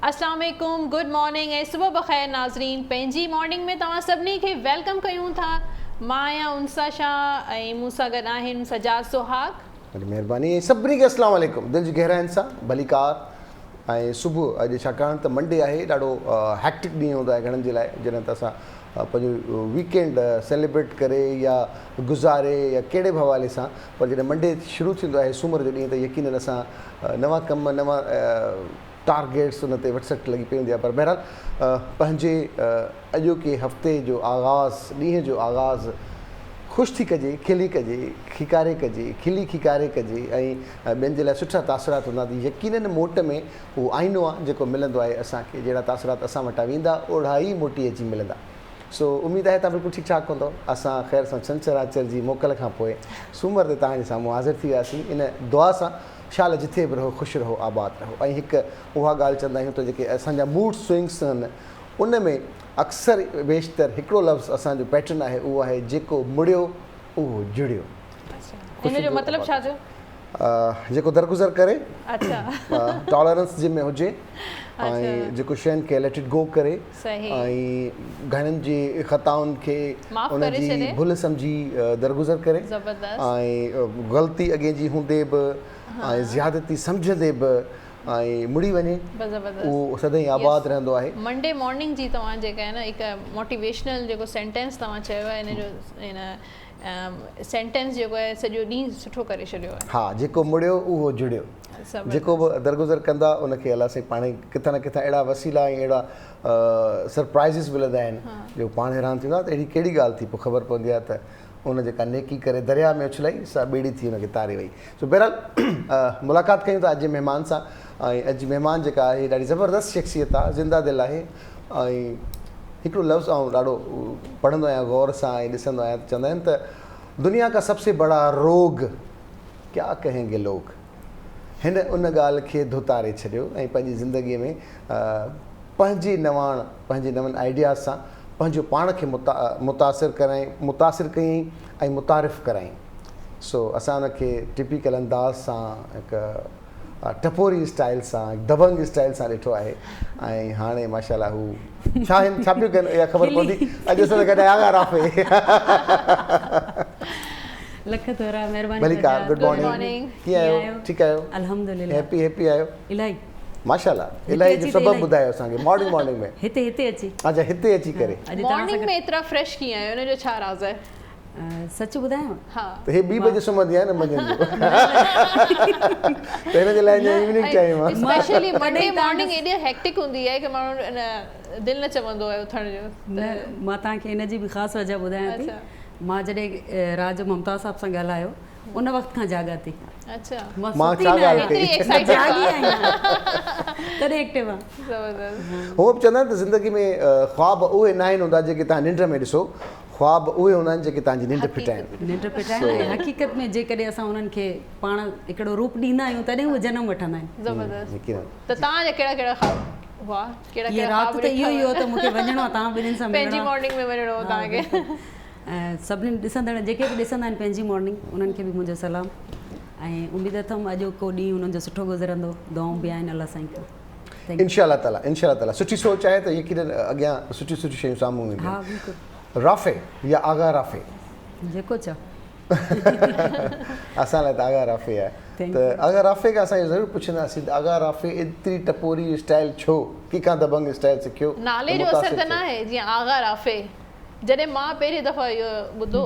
اسلام عليڪم good morning ۽ صبح بخير ناظرين پنهنجي مارننگ ۾ توهان سڀني کي welcome ڪيون ٿا مان آهيان انسا شاهه ۽ مون سان گڏ آهن سجاد سهاڳ. وڏي مهرباني ۽ سڀني کي اسلام عليڪم دل جي گهراين سان ڀليڪار ۽ صبح اڄ ڇاڪاڻ ته منڊي آهي ڏاڍو هيڪٽڪ ڏينهن هوندو آهي گهڻن جي لاء جڏهن ته اسان پنهنجو ويڪينڊ سيليبريٽ ڪري يا گذاري يا ڪهڙي به حوالي سان پر جڏهن منڊي شروع ٿيندو آهي سومر جو ڏينهن ته يقينن اسان نوان ڪم نوان ٽارگيٽس ان تي وٽ سٽ لڳي پئي هوندي آهي پر بهرحال پنهنجي اڄوڪي هفتي جو آغاز ڏينهن جو آغاز خوش ٿي ڪجي کلي ڪجي کيڪاري ڪجي کلي کيڪاري ڪجي ۽ ٻين جي لاء سٺا تاثرات هوندا ته يقينن موٽ ۾ اهو آئينو آهي جيڪو ملندو آهي اسان کي جهڙا تاثرات اسان وٽان ويندا اوڙها ئي موٽي اچي ملندا سو اميد آهي توهان بلڪل ٺيڪ ٺاڪ هوندؤ اسان خير سان ڇنڇر آچر جي موڪل کان پوء سومر تي توهان جي سامهون حاضر ٿي وياسين ان دعا سان شال جٿي به رهو خوش رهو آباد رهو ۽ هڪ اها ڳالهه چوندا آهيون ته جيڪي اسان جا موڊ سوئنگس آهن ان ۾ اڪثر بيشتر هڪڙو لفظ اسان جو پيٽرن آهي اهو آهي جيڪو مڙيو اهو جڙيو. ان جو مطلب ڇا ٿيو؟ جيڪو درگذر ڪري ٽالرنس جنهن ۾ هجي ۽ جيڪو شين کي ليٽ it گو ڪري ۽ گهڻن جي خطائن کي ان جي ڀل سمجهي درگذر ڪري ۽ غلطي اڳئين جي هوندي به ۽ زيادتي سمجهندي به ۽ مڙي وڃي اهو سدائين آباد رهندو آهي. منڊي مارننگ جي توهان جيڪا آهي نه هڪ موٽيويشنل جيڪو سينٽينس توهان چيو آهي ان جو ان سينٽينس جيڪو آهي سڄو ڏينهن سٺو ڪري ڇڏيو آهي. ها جيڪو مڙيو اهو جڙيو. جيڪو به درگذر ڪندا ان کي الله سائين پاڻ ئي ڪٿان نه ڪٿان اهڙا وسيلا ۽ اهڙا سرپرائزز ملندا آهن جو پاڻ حيران ٿيندا ته اهڙي ڪهڙي ڳالهه ٿي پوء خبر پوندي آهي ته ان جيڪا نيڪي ڪري درياء ۾ اڇلائي سا ٻيڙي ٿي ان کي تاري وئي سو بهرحال ملاقات ڪيون ٿا اڄ جي مهمان سان ۽ اڄ جي مهمان جيڪا آهي ڏاڍي زبردست شخصيت آهي زنده دل آهي ۽ هڪڙو لفظ آئون ڏاڍو پڙهندو آهيان غور سان ۽ ڏسندو آهيان ته چوندا آهن ته دنيا کا سب سي بڙا روگ ڪيا ڪهين گي لوگ هن ان ڳالهه کي ڌوتاري ڇڏيو ۽ پنهنجي زندگي ۾ پنهنجي نواڻ پنهنجي نون آئيڊياز سان پنهنجو پاڻ کي متاثر ڪرائين متاثر ڪيائين ۽ متعارف ڪرائين سو اسان ان کي ٽپيڪل انداز سان هڪ ٽپوري اسٽائل سان هڪ دبنگ اسٽائل سان ڏٺو آهي ۽ هاڻي ماشاء الله هو ڇا آهن ڇا پيون ڪن اها خبر پوندي اڄ اسان سان گڏ آهي آغا رافع. لک ٿورا مهرباني ڀليڪار گڊ مارننگ ڪيئن آهيو ٺيڪ آهيو الحمدلله هيپي هيپي آهيو الاهي ماشاء الله الاهي جو سبب ٻڌايو اسان کي مارننگ مارننگ ۾ هتي هتي اچي اچها هتي اچي ڪري مارننگ ۾ ايترا فريش ڪيئن آهيو ان جو ڇا راز آهي سچ ٻڌايان ها ته هي ٻي بجي سمهندي آهي نه منجهند جو ته هن جي لاء اڃا ايوننگ ٽائيم آهي اسپيشلي منڊي مارننگ ايڏي هيڪٽڪ هوندي آهي ڪي ماڻهو دل نه چوندو آهي اٿڻ جو نه مان توهان کي ان جي به خاص وجه ٻڌايان ٿي مان جڏهن رات جو ممتاز صاحب سان ڳالهايو ان وقت کان جاڳان ٿي. اڇا مان ڇا ڳالهه ڪئي جاڳي آهيان تڏهن ايڪٽو آهيان. زبردست. هونء به چوندا آهن ته زندگي ۾ خواب اهي ناهن هوندا جيڪي توهان ننڊ ۾ ڏسو، خواب اهي هوندا آهن جيڪي توهان جي ننڊ ڦٽائين. ننڊ ڦٽائين ۽ حقيقت ۾ جيڪڏهن اسان انهن کي پاڻ هڪڙو روپ ڏيندا آهيون تڏهن اهي جنم وٺندا آهن. زبردست. ته توهان جا ڪهڙا ڪهڙا خواب هئا؟ ڪهڙا ڪهڙا خواب ڏٺا؟ رات ته اهو ئي هو ته مون کي وڃڻو آهي توهان ٻنهين سان ملڻو آهي. پنهنجي مارننگ ۾ وڃڻو هو توهان کي. ۽ سڀني ڏسندڙ جيڪي به ڏسندا آهن پنهنجي مارننگ انهن کي به منهنجو سلام ۽ اميد اٿم اڄوڪو ڏينهن انهن جو سٺو گذرندو دعائون به آهن الله سائين کان. انشاء الله تعالي انشاء الله تعالي سٺي سوچ آهي ته يقينن اڳيان سٺيون سٺيون شيون سامهون اينديون. ها بلڪل. رافع يا آغا رافع؟ جيڪو چئو. اسان لاء ته آغا رافع آهي ته آغا رافع کان اسان اهو ضرور پڇنداسين ته آغا رافع ايتري ٽپوري اسٽائل ڇو ڪي کان دبنگ اسٽائل سکيو نالي جو اثر ته ناهي جيئن آغا رافع جڏهن مان پهرين دفعو اهو ٻڌو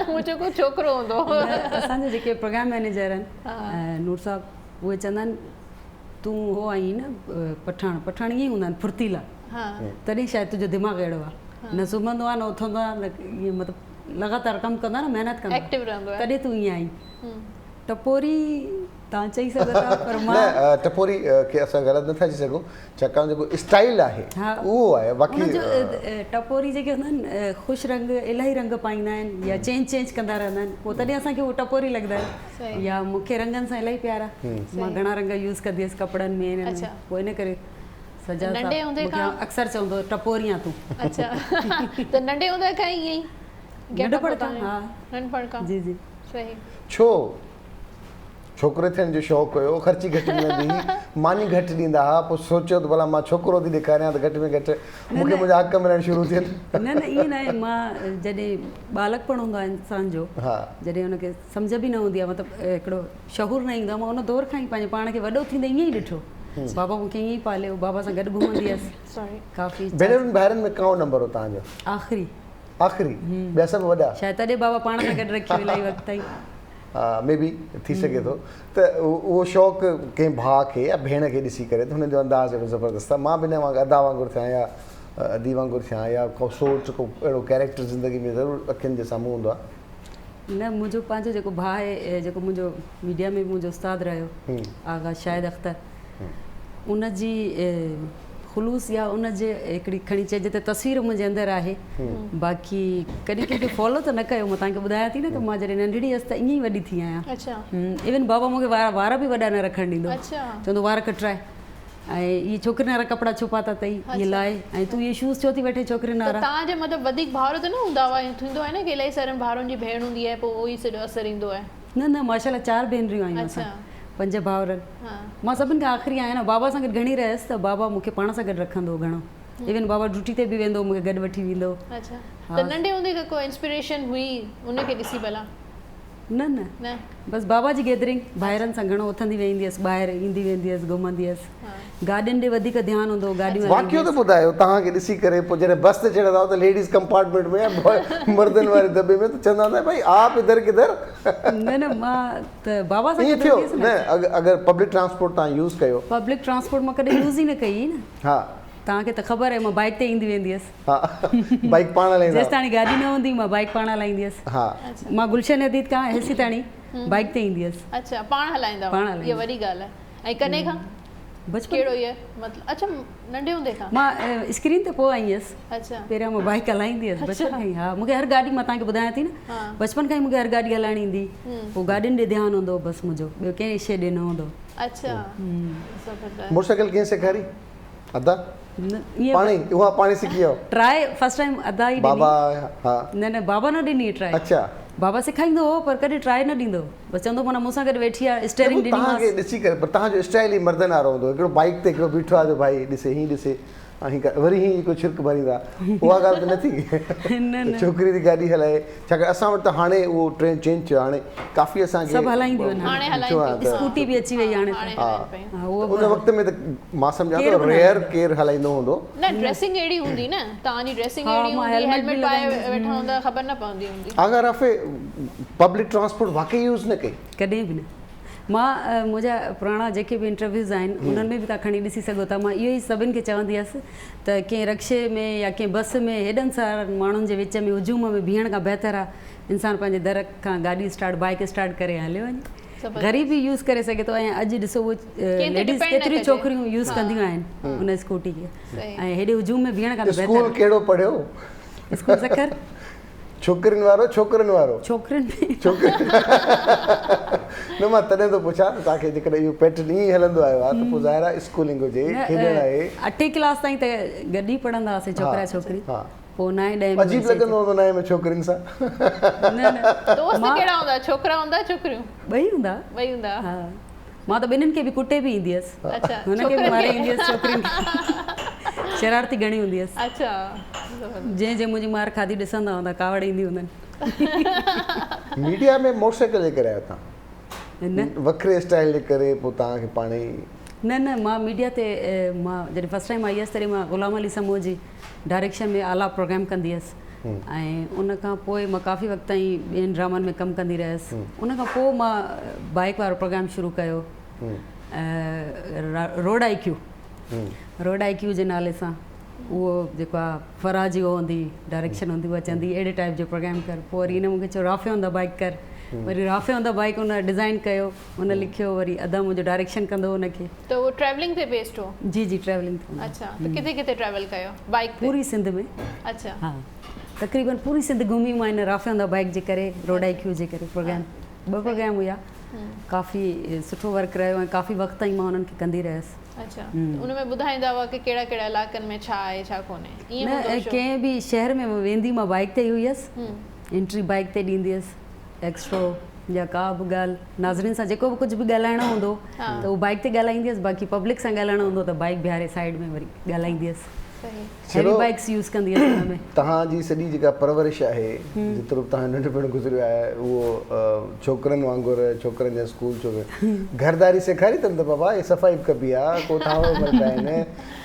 مون چيو ڪو ڇوڪرو هوندو. اسان جا جيڪي پروگرام مئنيجر آهن نور صاحب اهي چوندا آهن تون هو آهين نه پٺاڻ پٺاڻ ائين ئي هوندا آهن ڦرتيلا تڏهن شايد تنهنجو دماغ اهڙو آهي نه سمهندو آهي نه اٿندو آهي نه ائين مطلب لڳاتار ڪم ڪندو آهي نه محنت ڪندو آهي تڏهن تون ائين آهين. ٽپوري توهان چئي سگهو ٿا پر مان. نه ٽپوري کي اسان غلط نٿا چئي سگهون ڇاڪاڻ جيڪو اسٽائيل آهي اهو آهي باقي. ان جو ٽپوري جيڪي هوندا آهن خوش رنگ الاهي رنگ پائيندا آهن يا چينج چينج ڪندا رهندا آهن پوء تڏهن اسان کي اهو ٽپوري لڳندا آهن يا مون کي رنگن سان الاهي پيار آهي مان گهڻا رنگ يوز ڪندي هيس ڪپڙن ۾ هن ۾ پوء ان ڪري سجاد صاحب مون کي اڪثر چوندو هو ٽپوري آن تون. اڇا ته ننڍي هوندي کان ائين ئي ننڍپڻ کان ها ننڍپڻ کان جي جي. صحيح. ڇو ڇوڪري ٿيڻ جو شوق هيو، خرچي گهٽ ملندي هئي، ماني گهٽ ڏيندا ها، پوء سوچيو ته ڀلا مان ڇوڪرو ٿي ڏيکاريان ته گهٽ ۾ گهٽ مون کي منهنجا حق ملڻ شروع ٿين. نه نه ائين ناهي، مان جڏهن ٻالڪپڻ هوندو آهي انسان جو، جڏهن ان کي سمجهه به نه هوندي آهي، مطلب هڪڙو شعور نه ايندو آهي، مان ان دور کان ئي پنهنجي پاڻ کي وڏو ٿيندي ائين ئي ڏٺو، بابا مون کي ائين ئي پاليو، بابا سان گڏ گهمندي هيس ڪافي. ڀينرن ڀائرن ۾ ڪهڙو نمبر هو توهان جو؟ آخري. آخري، ٻيا سڀ وڏا. شايد تڏهن بابا پاڻ سان گڏ رکيو الاهي وقت تائين. مي بي ٿي سگهي ٿو ته اهو شوق ڪنهن ڀاء کي يا ڀيڻ کي ڏسي ڪري ته هنن جو انداز اهڙو زبردست آهي مان به هن وانگر ادا وانگر ٿيان يا ادي وانگر ٿيان يا ڪو سوچ ڪو اهڙو ڪيريڪٽر زندگي ۾ ضرور اکين جي سامهون هوندو آهي. نه منهنجو پنهنجو جيڪو ڀاء آهي جيڪو منهنجو ميڊيا ۾ به منهنجو استاد رهيو آغا شاهد اختر ان جي خلوص يا ان جي هڪڙي کڻي چئجي ته تصوير منهنجي اندر آهي باقي ڪڏهن ڪنهن کي فالو ته نه ڪيو مان توهان کي ٻڌايان ٿي نه ته مان جڏهن ننڍڙي هيس ته ائين ئي وڏي ٿي آهيان ايون بابا مون کي وار به وڏا نه رکڻ ڏيندو چوندو وار ڪٽرائي ۽ اهي ڇوڪرين وارا ڪپڙا ڇو پاتا اٿئي اهي لاهي ۽ تون اهي شوز ڇو ٿي وٺين ڇوڪرين وارا. ته توهان جي مطلب وڌيڪ ڀائر ته نه هوندا هئا ائين ٿيندو آهي نه ڪي الاهي سارن ڀائرن جي ڀيڻ هوندي آهي پوء اهو ئي سڄو اثر ايندو آهي. نه نه ماشاءالله چار ڀينريون آهيون اسان پنج ڀائر مان سڀن کان آخري آهيان نه بابا سان گڏ گهڻي رهيس ته بابا مون کي پاڻ سان گڏ رکندو هو گهڻو ايون بابا ڊيوٽي تي به ويندو هو مون کي گڏ وٺي ويندو هو. اڇا ته ننڍي هوندي کان ڪو انسپيريشن هئي ان کي ڏسي ڀلا. نه نه بس بابا جي گيدرنگ ڀائرن سان گهڻو اٿندي ويهندي هيس ٻاهر ايندي ويندي هيس گهمندي هيس گاڏين ڏي وڌيڪ ڌيان هوندو هو گاڏيون هلائيندي واقعو ته هيس. ٻڌايو توهان کي ڏسي ڪري پوء جڏهن بس تي چڙهندا هئا ته ليڊيز ڪمپارٽمينٽ ۾ يا مردن واري دٻي ۾ ته چوندا هوندا ڀائي آپ ادھر ڪدھر. نه نه مان ته بابا سان ائين گڏ ٿيو هوندي هيس نه نه. اگر پبلڪ ٽرانسپورٽ توهان يوز ڪيو. پبلڪ ٽرانسپورٽ مان ڪڏهن يوز ئي نه ڪئي نه. ها. توهان کي ته خبر آهي مان بائيڪ تي ايندي ويندي هيس. ها بائيڪ پاڻ هلائيندا. جيستاڻي گاڏي نه هوندي مان بائيڪ پاڻ هلائيندي هيس. ها. مان گلشن حديد کان هيسيتاڻي بائيڪ تي ايندي هيس. اڇا پاڻ هلائيندا هئا. اها وڏي ڳالهه آهي. ۽ ڪڏهن کان؟ بچپن. ڪهڙو ييئر مطلب اڇا ننڍي هوندي کان. مان اسڪرين تي پوء آئي هيس. اڇا. پهريان مان بائيڪ هلائيندي هيس بچپن کان ئي. ها مون کي هر گاڏي مان توهان کي ٻڌايان ٿي نه بچپن کان ئي مون کي هر گاڏي هلائڻ ايندي پوء گاڏين ڏي ڌيان هوندو هو بس منهنجو ٻيو ڪنهن شيء ڏي نه هوندو هو. اڇا زبردست. موٽر سائيڪل ڪنهن سيکاري؟ ادا پاڻ ئي اها پاڻ ئي سکي ويو. ٽرائي فرسٽ ٽائيم ادا ئي ڏني. بابا ها. نه نه بابا نه ڏني ٽرائي. اڇا. بابا سيکاريندو هو پر ڪڏهن ٽرائي نه ڏيندو هو بس چوندو معنيٰ مون سان گڏ ويٺي آ اسٽيرنگ ڏني مانس. توهان کي ڏسي ڪري پر توهان جو اسٽائيل ئي مردن وارو هوندو هو هڪڙو بائيڪ تي هڪڙو بيٺو آ جو ڀائي ڏسي هين ڏسي هين ڪر وري هين ڪو ڇرڪ ڀريندا اها ڳالهه ته نه ٿي ته ڇوڪري ٿي گاڏي هلائي ڇاڪاڻ اسان وٽ ته هاڻي اهو ٽرينڊ چينج ٿيو آهي هاڻي ڪافي اسان کي سڀ هلائينديون آهن هاڻي اسڪوٽي به اچي وئي هاڻي ته ها ان وقت ۾ ته مان سمجهان ٿو ريئر ڪير هلائيندو هوندو. نه ڊريسنگ اهڙي هوندي نه توهان جي ڊريسنگ اهڙي هوندي هيلميٽ پائي ويٺا هوندا خبر نه پوندي هوندي. آغا رافع پبلڪ ٽرانسپورٽ واقعي يوز نه ڪئي؟ ڪڏهن به نه مان منهنجا پراڻا جيڪي به انٽرويوز آهن انهن ۾ به توهان کڻي ڏسي سگهو ٿا مان اهو ئي سڀن کي چوندي هيس ته ڪنهن رڪشي ۾ يا ڪنهن بس ۾ هيڏن سارن ماڻهن جي وچ ۾ هجوم ۾ بيهڻ کان بهتر آهي انسان پنهنجي در کان گاڏي اسٽارٽ بائيڪ اسٽارٽ ڪري هليو وڃي غريب به يوز ڪري سگهي ٿو ۽ اڄ ڏسو اهي ليڊيز ڪيتريون ڇوڪريون يوز ڪنديون آهن ان اسڪوٽي کي ۽ هيڏي هجوم ۾ بيهڻ کان ته بهتر. اسڪول ڪهڙو پڙهيو؟ اسڪول سکر. ڇوڪرين وارو ڇوڪرن وارو؟ ڇوڪرين ۾. نه مان تڏهن ٿو پڇان ته توهان کي جيڪڏهن اهو پيٽرن ائين ئي هلندو آيو آهي ته پوء ظاهر آهي اسڪولنگ هجي کيڏڻ آهي. اٺين ڪلاس تائين ته گڏ ئي پڙهندا هئاسين ڇوڪرا ڇوڪري. پوء نائين ڏهين ۾ عجيب لڳندو هوندو نائين ۾ ڇوڪرين سان. نه نه دوست ڪهڙا هوندا ڇوڪرا هوندا ڇوڪريون؟ ٻئي هوندا. ٻئي هوندا. ها مان ته ٻنهين کي به ڪٽي به ايندي هيس. اڇا هن کي به ماري ايندي هيس ڇوڪرين کي. شرارتي گهڻي هوندي هيس. اڇا جنهن جنهن منهنجي مار کاڌي ڏسندا هوندا ڪاوڙ ايندي هوندن. ميڊيا ۾ موٽر سائيڪل جي ڪري آيو تان؟ نه. وکري اسٽائيل جي ڪري پوء توهان کي پاڻ ئي. نه نه مان ميڊيا تي مان جڏهن فرسٽ ٽائيم آئي هيس تڏهن مان غلام علي سمون جي ڊائريڪشن ۾ اعليٰ پروگرام ڪندي هيس ۽ ان کان پوء مان ڪافي وقت تائين ٻين ڊرامن ۾ ڪم ڪندي رهيس ان کان پوء مان بائيڪ وارو پروگرام شروع ڪيو road I Q road I Q جي نالي سان اهو جيڪو آ فرح جي هوندي ڊائريڪشن هوندي اها چوندي اهڙي ٽائيپ جو پروگرام ڪر پوء وري هن مونکي چيو رافع آن the bike ڪر وري رافع آن the bike ان ڊزائن ڪيو ان لکيو وري ادا منهنجو ڊائريڪشن ڪندو هو ان کي. ته اهو ٽريولنگ تي بيسڊ هو؟ جي جي ٽريولنگ تي هوندو. اڇا ته ڪٿي ڪٿي ٽريول ڪيو بائيڪ تي؟ پوري سنڌ ۾. اڇا. ها تقريبن پوري سنڌ گهمي مان ان رافع آن the bike جي ڪري روڊ آئي ڪيو جي ڪري پروگرام ٻه پروگرام هيا ڪافي سٺو ورڪ رهيو ۽ ڪافي وقت تائين مان انهن کي ڪندي رهيس. اڇا ته ان ۾ ٻڌائيندا هئا ڪي ڪهڙا ڪهڙا علائقن ۾ ڇا آهي ڇا ڪونهي ائين هوندو نه شو؟ ڪنهن به شهر ۾ ويندي مان بائيڪ تي ئي هيس انٽري بائيڪ تي ڏيندي هيس ايڪسٽرو. يا ڪا به ڳالهه ناظرين سان جيڪو به ڪجهه به ڳالهائڻو هوندو ته اهو بائيڪ تي ڳالهائيندي هيس باقي پبلڪ سان ڳالهائڻو هوندو ته بائيڪ بيهاري سائيڊ ۾ وري ڳالهائيندي هيس هيوي بائيڪس يوز ڪندي هيس ان ۾. توهان جي سڄي جيڪا پرورش آهي جيترو به توهان جو ننڍپڻ گذريو آهي اهو ڇوڪرن وانگر ڇوڪرن جا اسڪول ڇوڪرن گهرداري سيکاري اٿن ته بابا هي صفائي به ڪبي آهي ڪو ٿانو به مرڪا آهن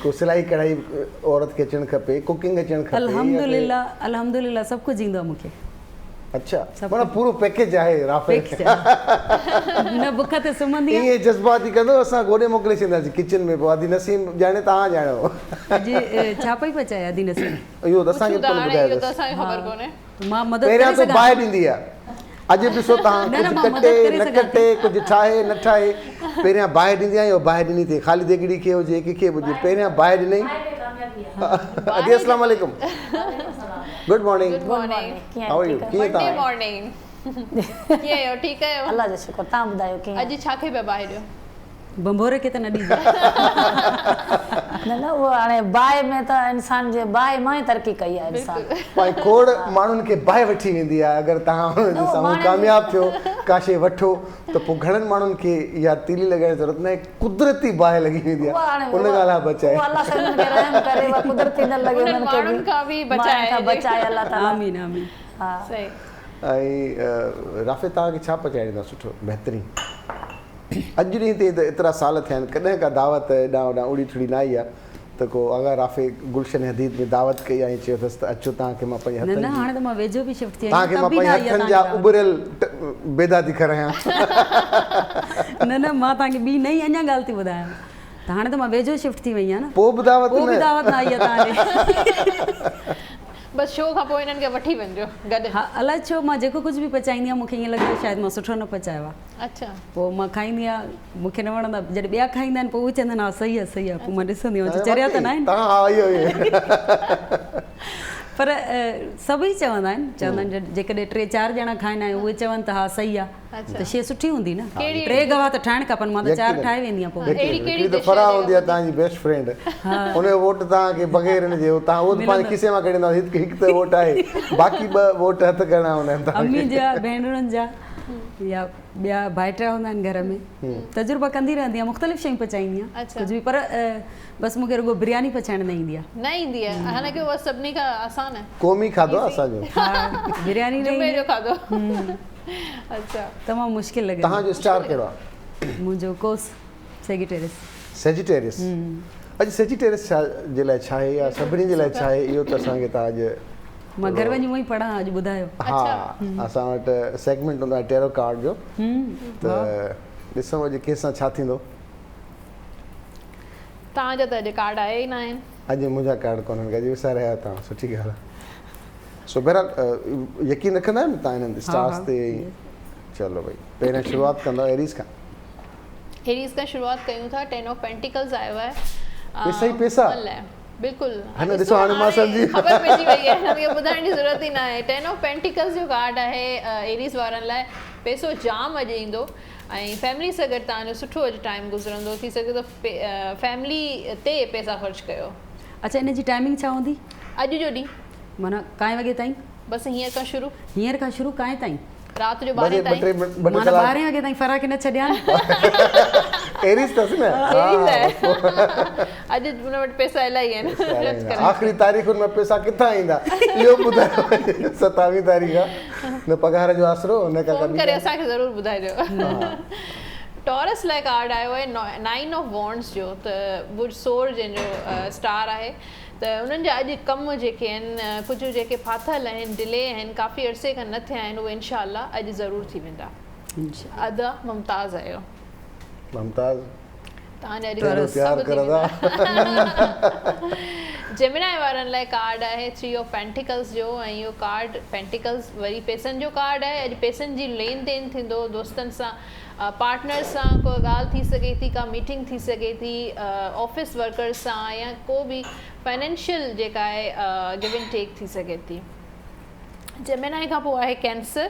ڪو سلائي ڪڙهائي به عورت کي اچڻ کپي ڪوڪنگ اچڻ کپي الحمدلله الحمدلله سڀ ڪجهه ايندو آهي مون کي. اڇا معنيٰ پورو پيڪيج آهي رافيل. نه بک تي سمهندي آهيان. ائين جذباتي ڪندو اسان گوڏي موڪلي ڇڏينداسين ڪچن ۾ پوء ادي نسيم ڄاڻي توهان ڄاڻو. اڄ ڇا پئي پچائي ادي نسيم. اهو ته اسان کي به ڪونه ٻڌايو اٿس. مان مدد ڪري پهريان ته سگهان باهه ٿي. ڏيندي آهي. اڄ ڏسو توهان نه نه ڪجهه مان مدد ڪٽي ڪري نه سگهان ڪٽي ٿي. ڪجهه ٺاهي نه ٺاهي پهريان باهه ڏيندي آهي اهو باهه ڏني اٿئي خالي ديڳڙي کي هجي ڪنهن کي به هجي پهريان باهه ڏنئي. ادي اسلام عليڪم. Good morning. Good morning. ڪيئن How are you? ٺيڪ ڪيئن منڊي توهان؟ مارننگ. ڪيئن آهيو ٺيڪ آهيو؟ الله جو شڪر توهان ٻڌايو ڪيئن؟ اڄ ڇا کي پيا باهه ڏيو؟ ڀنڀور کي ته نه ڏيندا. نه نه اهو هاڻي باهه ۾ ته انسان جي باهه مان ئي ترقي ڪئي آهي انسان. پاڻ کوڙ ماڻهن کي باهه وٺي ويندي آهي اگر توهان انهن جي سامهون ڪامياب ٿيو ڪا شيء وٺو ته پوء گهڻن ماڻهن کي اها تيلي لڳائڻ جي ضرورت ناهي قدرتي باهه لڳي ويندي آهي ان ڳالهه کان بچائي. اها الله سائين انهن کي رحم ڪري اها قدرتي نه لڳي انهن کي ماڻهن کان به بچائي ماڻهن کان بچائي الله تعالي. آمين آمين. ها. صحيح. ۽ رافع توهان کي ڇا پچائڻ ايندو آهي سٺو بهترين اڄ ڏينهن تائين ته ايترا سال ٿيا آهن ڪڏهن ڪا دعوت هيڏانهن هوڏانهن اڙي ٿڙي نه آئي آهي ته ڪو آغا رافع گلشن حديد ۾ دعوت ڪئي آهي ۽ چيو اٿس ته اچو توهان کي مان پنهنجي نه هٿن نه جي هاڻي ته مان ويجهو به شفٽ ٿي توهان آهيان کي ته مان به نه پنهنجي آئي آهي هٿن جا توهان جي دعوت. اٻريل بيدا ٿي کارايان. نه نه مان توهان کي ٻي نئين اڃا ڳالهه ٿي ٻڌايان ته هاڻي ته مان ويجهو شفٽ ٿي وئي آهيان نه پوء به دعوت پوء به نه. دعوت نه آئي آهي توهان ڏي. بس شو کان پوء هنن کي وٺي وڃجو گڏ. ها الائي ڇو مان جيڪو ڪجهه به پچائيندي آهيان مون کي ائين لڳندو آهي شايد مان سٺو نه پچايو آهي. اڇا. پوء مان کائيندي آهيان مون کي نه وڻندا جڏهن ٻيا کائيندا آهن پوء اهي چوندا آهن ها صحيح آهي صحيح آهي پوء مان ڏسندي آهيان چريا ته نه آهن. پر سڀئي چوندا آهن چوندا آهن جيڪڏهن ٽي چار ڄڻا کائن ۽ اهي چون ته ها صحيح آهي ته شيء سٺي هوندي نه ٽي گواهه ته ٺاهڻ کپن مان ته چار ٺاهي ويندي آهيان پوء. هڪڙي ته فرح هوندي آهي توهان جي بيسٽ فرينڊ ان جو ووٽ توهان کي بغير ان جي توهان اهو ته پنهنجي کيسي مان ڪڍندا هڪ ته ووٽ آهي باقي ٻه ووٽ هٿ ڪرڻا هوندا آهن توهان کي. امي جا ڀينرن جا يا ٻيا ڀائٽيا هوندا آهن گهر ۾ تجربا ڪندي رهندي آهيان مختلف شيون پچائيندي آهيان ڪجهه به پر بس مون کي رڳو برياني پچائڻ نه ايندي آهي. نه ايندي آهي حالانڪه اها سڀني کان آسان آهي. قومي کاڌو آهي اسان جو. ها برياني نه جمعي ايندي جو کاڌو. اڇا. تمام مشڪل لڳندي. توهان جو اسٽار ڪهڙو آهي؟ منهنجو قوس سيجيٽيريس. سيجيٽيريس اڄ سيجيٽيريس ڇا جي لاء ڇا آهي يا سڀني جي لاء ڇا آهي اهو ته اسان کي توهان اڄ مان گهر وڃي اونئي پڙهان اڄ ٻڌايو. ها اسان وٽ سيگمينٽ هوندو آهي ٽيرو ڪارڊ جو ته ڏسون اڄ ڪنهن سان ڇا ٿيندو. توهان جا ته اڄ ڪارڊ آيا ئي ناهن. اڄ منهنجا ڪارڊ ڪونهن اڄ وساري آيا توهان سٺي ڳالهه آهي سو بهرحال يقين رکندا آهيو نه توهان انهن اسٽارز تي چلو ڀئي پهريان شروعات ڪندا ايريز کان. ايريز کان شروعات ڪيون ٿا ٽين آف پينٽيڪلز آيو آهي. پيسا ئي پيسا. بلڪل هن ڏسو هاڻي مان سمجهي خبر پئجي وئي آهي هن کي ٻڌائڻ جي ضرورت ئي ناهي ٽين آف پينٽيڪلز جو ڪارڊ آهي ايريز وارن لاء پيسو جام اڄ ايندو ۽ فيملي سان گڏ توهان جو سٺو اڄ ٽائيم گذرندو ٿي سگهي ٿو فيملي تي پيسا خرچ ڪيو. اڇا ان جي ٽائمنگ ڇا هوندي؟ اڄ جو ڏينهن. معنيٰ ڪائين وڳي تائين؟ بس هينئر کان شروع. هينئر کان شروع ڪائين تائين؟ رات جو ٻارهين تائين. معنيٰ ٻارهين وڳي تائين فرح کي نه ڇڏيان. ايريز اٿس نه. ايريز آهي. اڄ ان وٽ پئسا الاهي آهن. خرچ ڪرڻ. آخري تاريخن ۾ پئسا ڪٿان ايندا اهو ٻڌايو ستاويهه تاريخ آهي نه پگهار جو آسرو نه ڪا فون ڪري اسان کي ضرور ٻڌائجو. ٽورس لاء ڪارڊ آيو آهي نائن آف وانڊز جو ته برج ثور جنهن جو اسٽار آهي ته انهن جا اڄ ڪم جيڪي آهن ڪجهه جيڪي ڦاٿل آهن ڊلي آهن ڪافي عرصي کان نه ٿيا آهن اهي انشاء الله اڄ ضرور ٿي ويندا. ادا ممتاز آيو. ممتاز توهان جا اڄ ڪهڙو پيار سڀ ٿي ڪرندا. ويندا. جيمنائي وارن لاء ڪارڊ آهي ٿري آف پينٽيڪلز جو ۽ اهو ڪارڊ پينٽيڪلز وري پئسن جو ڪارڊ آهي اڄ پئسن جي لين دين ٿيندو دوستن سان پارٽنر سان ڪو ڳالهه ٿي سگهي ٿي ڪا ميٽنگ ٿي سگهي ٿي آفيس ورڪرز سان يا ڪو به فائنينشل جيڪا آهي گيو اينڊ ٽيڪ ٿي سگهي ٿي. جيمينائي کان پوء آهي ڪينسر،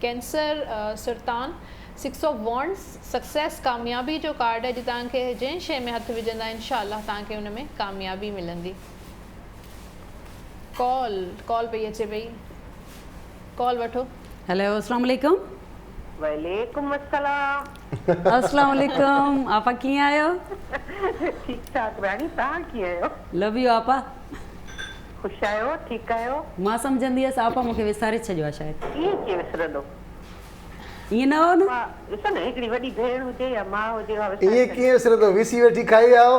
ڪينسر سرطان، سڪس آف وانڊز، سڪسيس ڪاميابي جو ڪارڊ آهي جي توهان کي جنهن شيء ۾ هٿ وجهندا انشاء الله توهان کي ان ۾ ڪاميابي ملندي. ڪال ڪال پئي اچي پئي ڪال وٺو. هيلو اسلام عليڪم. وعليڪم السلام. اسلام عليڪم آپا ڪيئن آهيو. ٺيڪ ٺاڪ راڻي توهان ڪيئن آهيو. لو يو آپا. خوش آهيو ٺيڪ آهيو. مان سمجهندي هيس آپا مونکي وساري ڇڏيو آهي شايد. ائين ڪيئن وسرندو. ائين نه هو نه. آپا ڏسو نه هڪڙي وڏي ڀيڻ هجي يا ماء هجي اها وساري ائين ڪيئن وسرندو وي سي ويٺي کائي ويا هو.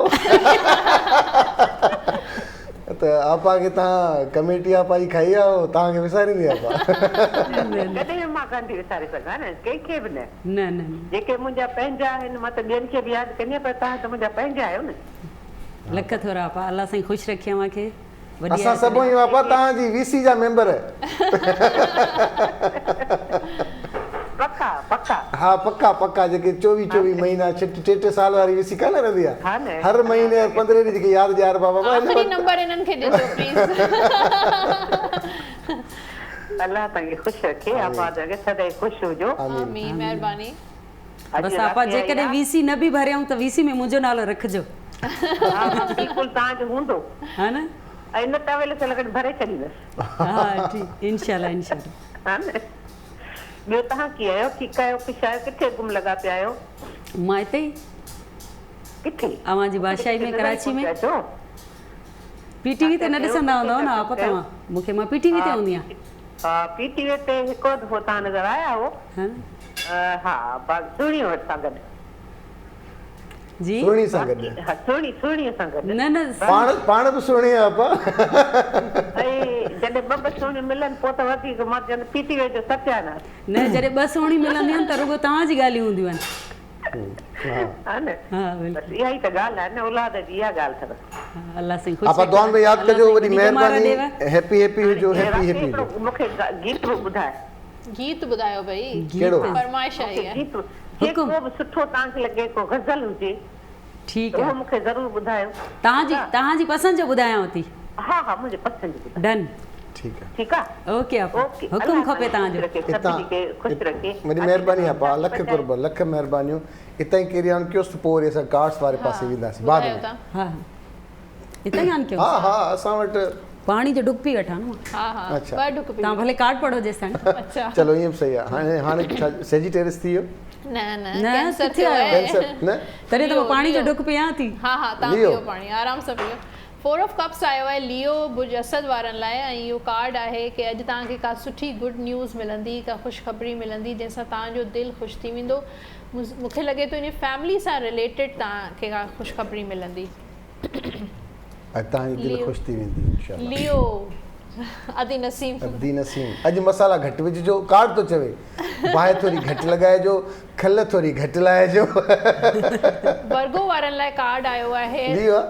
ته آپا کي توهان ڪميٽي آپا جي کائي ويا هو توهان کي وساريندي آپا. ڪڏهن به مان ڪانه ٿي وساري سگهان نه ڪنهن کي به نه. نه نه نه. جيڪي منهنجا پنهنجا آهن مان ته ٻين کي به ياد ڪندي آهيان پر توهان ته منهنجا پنهنجا آهيو نه. لک ٿورا آپا الله سائين خوش رکي اوهان کي. وڏي اسان سڀ آهيون آپا توهان جي وي سي جا ميمبر. پڪا پڪا. ها پڪا پڪا جيڪي چوويهه چوويهه مهينا ڇهه ٽي ٽي سال واري وي سي ڪانه رهندي آ هر مهيني هر پندرهين ڏينهن جيڪي ياد ڏياربا بابا هن آخري نمبر انهن کي ڏجو پليز. الله توهان کي خوش رکي آباد رکي سدائين خوش هجو. آمين مهرباني. بس آپا جيڪڏهن وي سي نه به ڀريائون ته وي سي ۾ منهنجو نالو رکجو. ها ها بلڪل توهان جو هوندو. ها نه. ۽ نه ته اويل سويل گڏ ڀري ڇڏيندس. ها ٺيڪ انشاء الله انشاء الله. ها نه ٻيو توهان ڪيئن آهيو ٺيڪ آهيو خوش آهيو ڪٿي گم لڳا پيا آهيو. مان هتي ئي. ڪٿي. اوهان جي بادشاهي ۾ ڪراچي ۾. پي ٽي وي تي نه ڏسندا هوندؤ نه آپا توهان مون کي مان پي ٽي وي تي هوندي آهيان. ها پي ٽي وي تي هڪڙو دفعو توهان نظر آيا هو. ها باقي سهڻي سان گڏ. جي سهڻي سان گڏ. ها سهڻي سهڻي سان گڏ. نه نه پاڻ پاڻ به سهڻي آ آپا. ۽ جڏهن ٻه ٻه سهڻيون ملن پوء ته وڌيڪ مان چوندس پي ٽي وي جو ستياناس. نه جڏهن ٻه سهڻيون ملنديون آهن ته رڳو توهان جي ڳالهيون هونديون آهن. ها نه ها بس اها ئي ته ڳالهه آهي نه اولاد جي اها ڳالهه اٿو. الله سائين خوش آپا دعائن ۾ ياد ڪجو وڏي مهرباني هيپي هيپي هجو هيپي هيپي هجو. مون کي گيت به ٻڌاء. گيت ٻڌايو ڀئي. ڪهڙو؟ فرمائش آئي آهي. گيت جيڪو به سٺو توهان کي لڳي ڪو غزل هجي ٺيڪ اهو مون کي ضرور ٻڌايو. توهان جي توهان جي پسند جو ٻڌايانو ٿي. ها ها منهنجي پسند جو ٻڌايو. ڊن. ٺيڪ آ. ٺيڪ آ. اوڪي آپا حڪم کپي توهان جو. اتان وڏي مهرباني آپا لک قرب لک مهربانيون اتان ئي ڪيري آن ڪيوس ته پوء وري اسان ڪارڊس واري پاسي وينداسين بعد ۾. ها اتان ئي آن ڪيوس. ها ها اسان وٽ پاڻي جو ڍڪ پي وٺان نه مان. ها ها ٻه ڍڪ پي. توهان ڀلي ڪارڊ پڙهو جيستائين. اڇا. چلو ائين به صحيح آ هاڻي هاڻي ڇا سيجيٽيرس ٿي ويو. نه نه ڪينسر ٿيو آهي. ڪينسر نه. تڏهن ته مان پاڻي جو ڍڪ پيان ٿي. ها ها توهان پيو پاڻي آرام سان پيو. فور آف ڪپس آيو آهي ليو برج اسد وارن لاء ۽ اهو ڪارڊ آهي ڪي اڄ توهان کي ڪا سٺي گڊ نيوز ملندي ڪا خوشخبري ملندي جنهن سان توهان جو دل خوش ٿي ويندو مون کي لڳي ٿو ان فيملي سان رليٽيڊ توهان کي ڪا خوشخبري ملندي. اڄ توهان جي دل خوش ٿي ويندي انشاء الله. ليو ادي نسيم. ادي نسيم اڄ مصالحا گهٽ وجهجو ڪارڊ ٿو چوي باهه ٿوري گهٽ لڳائجو کل ٿوري گهٽ لاهجو. ورگو وارن لاء ڪارڊ آيو آهي. ليو آ.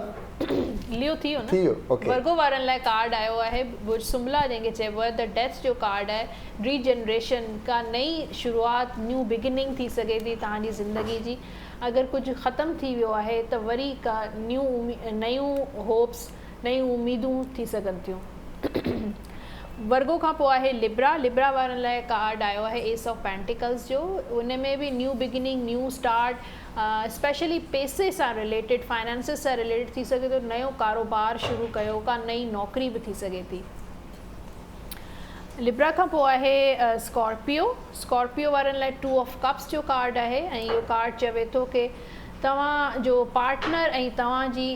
ليو ٿي ويو نه. ٿي ويو اوڪي. ورگو وارن لاء ڪارڊ آيو آهي برج سنبلا جنهن کي چئبو آهي ته ڊيٿ جو ڪارڊ آهي ري جنريشن ڪا نئين شروعات نيو بگننگ ٿي سگهي ٿي توهان جي زندگي جي اگر ڪجهه ختم ٿي ويو آهي ته وري ڪا نيو نيون هوپس نيون اميدون ٿي سگهن ٿيون. ورگو کان پوء آهي لبرا لبرا وارن لاء ڪارڊ آيو آهي ايس آف پينٽيڪلز جو ان ۾ به new beginning new start specially پيسي سان رليٽيڊ فائنانسز سان رليٽيڊ ٿي سگهي ٿو نيو ڪاروبار شروع ڪيو ڪا نئين نوڪري به ٿي سگهي ٿي. لبرا کان پوء آهي اسڪارپيو اسڪارپيو وارن لاء ٽو آف ڪپس جو ڪارڊ آهي ۽ اهو ڪارڊ چوي ٿو ڪي توهان جو پارٽنر ۽ توهان جي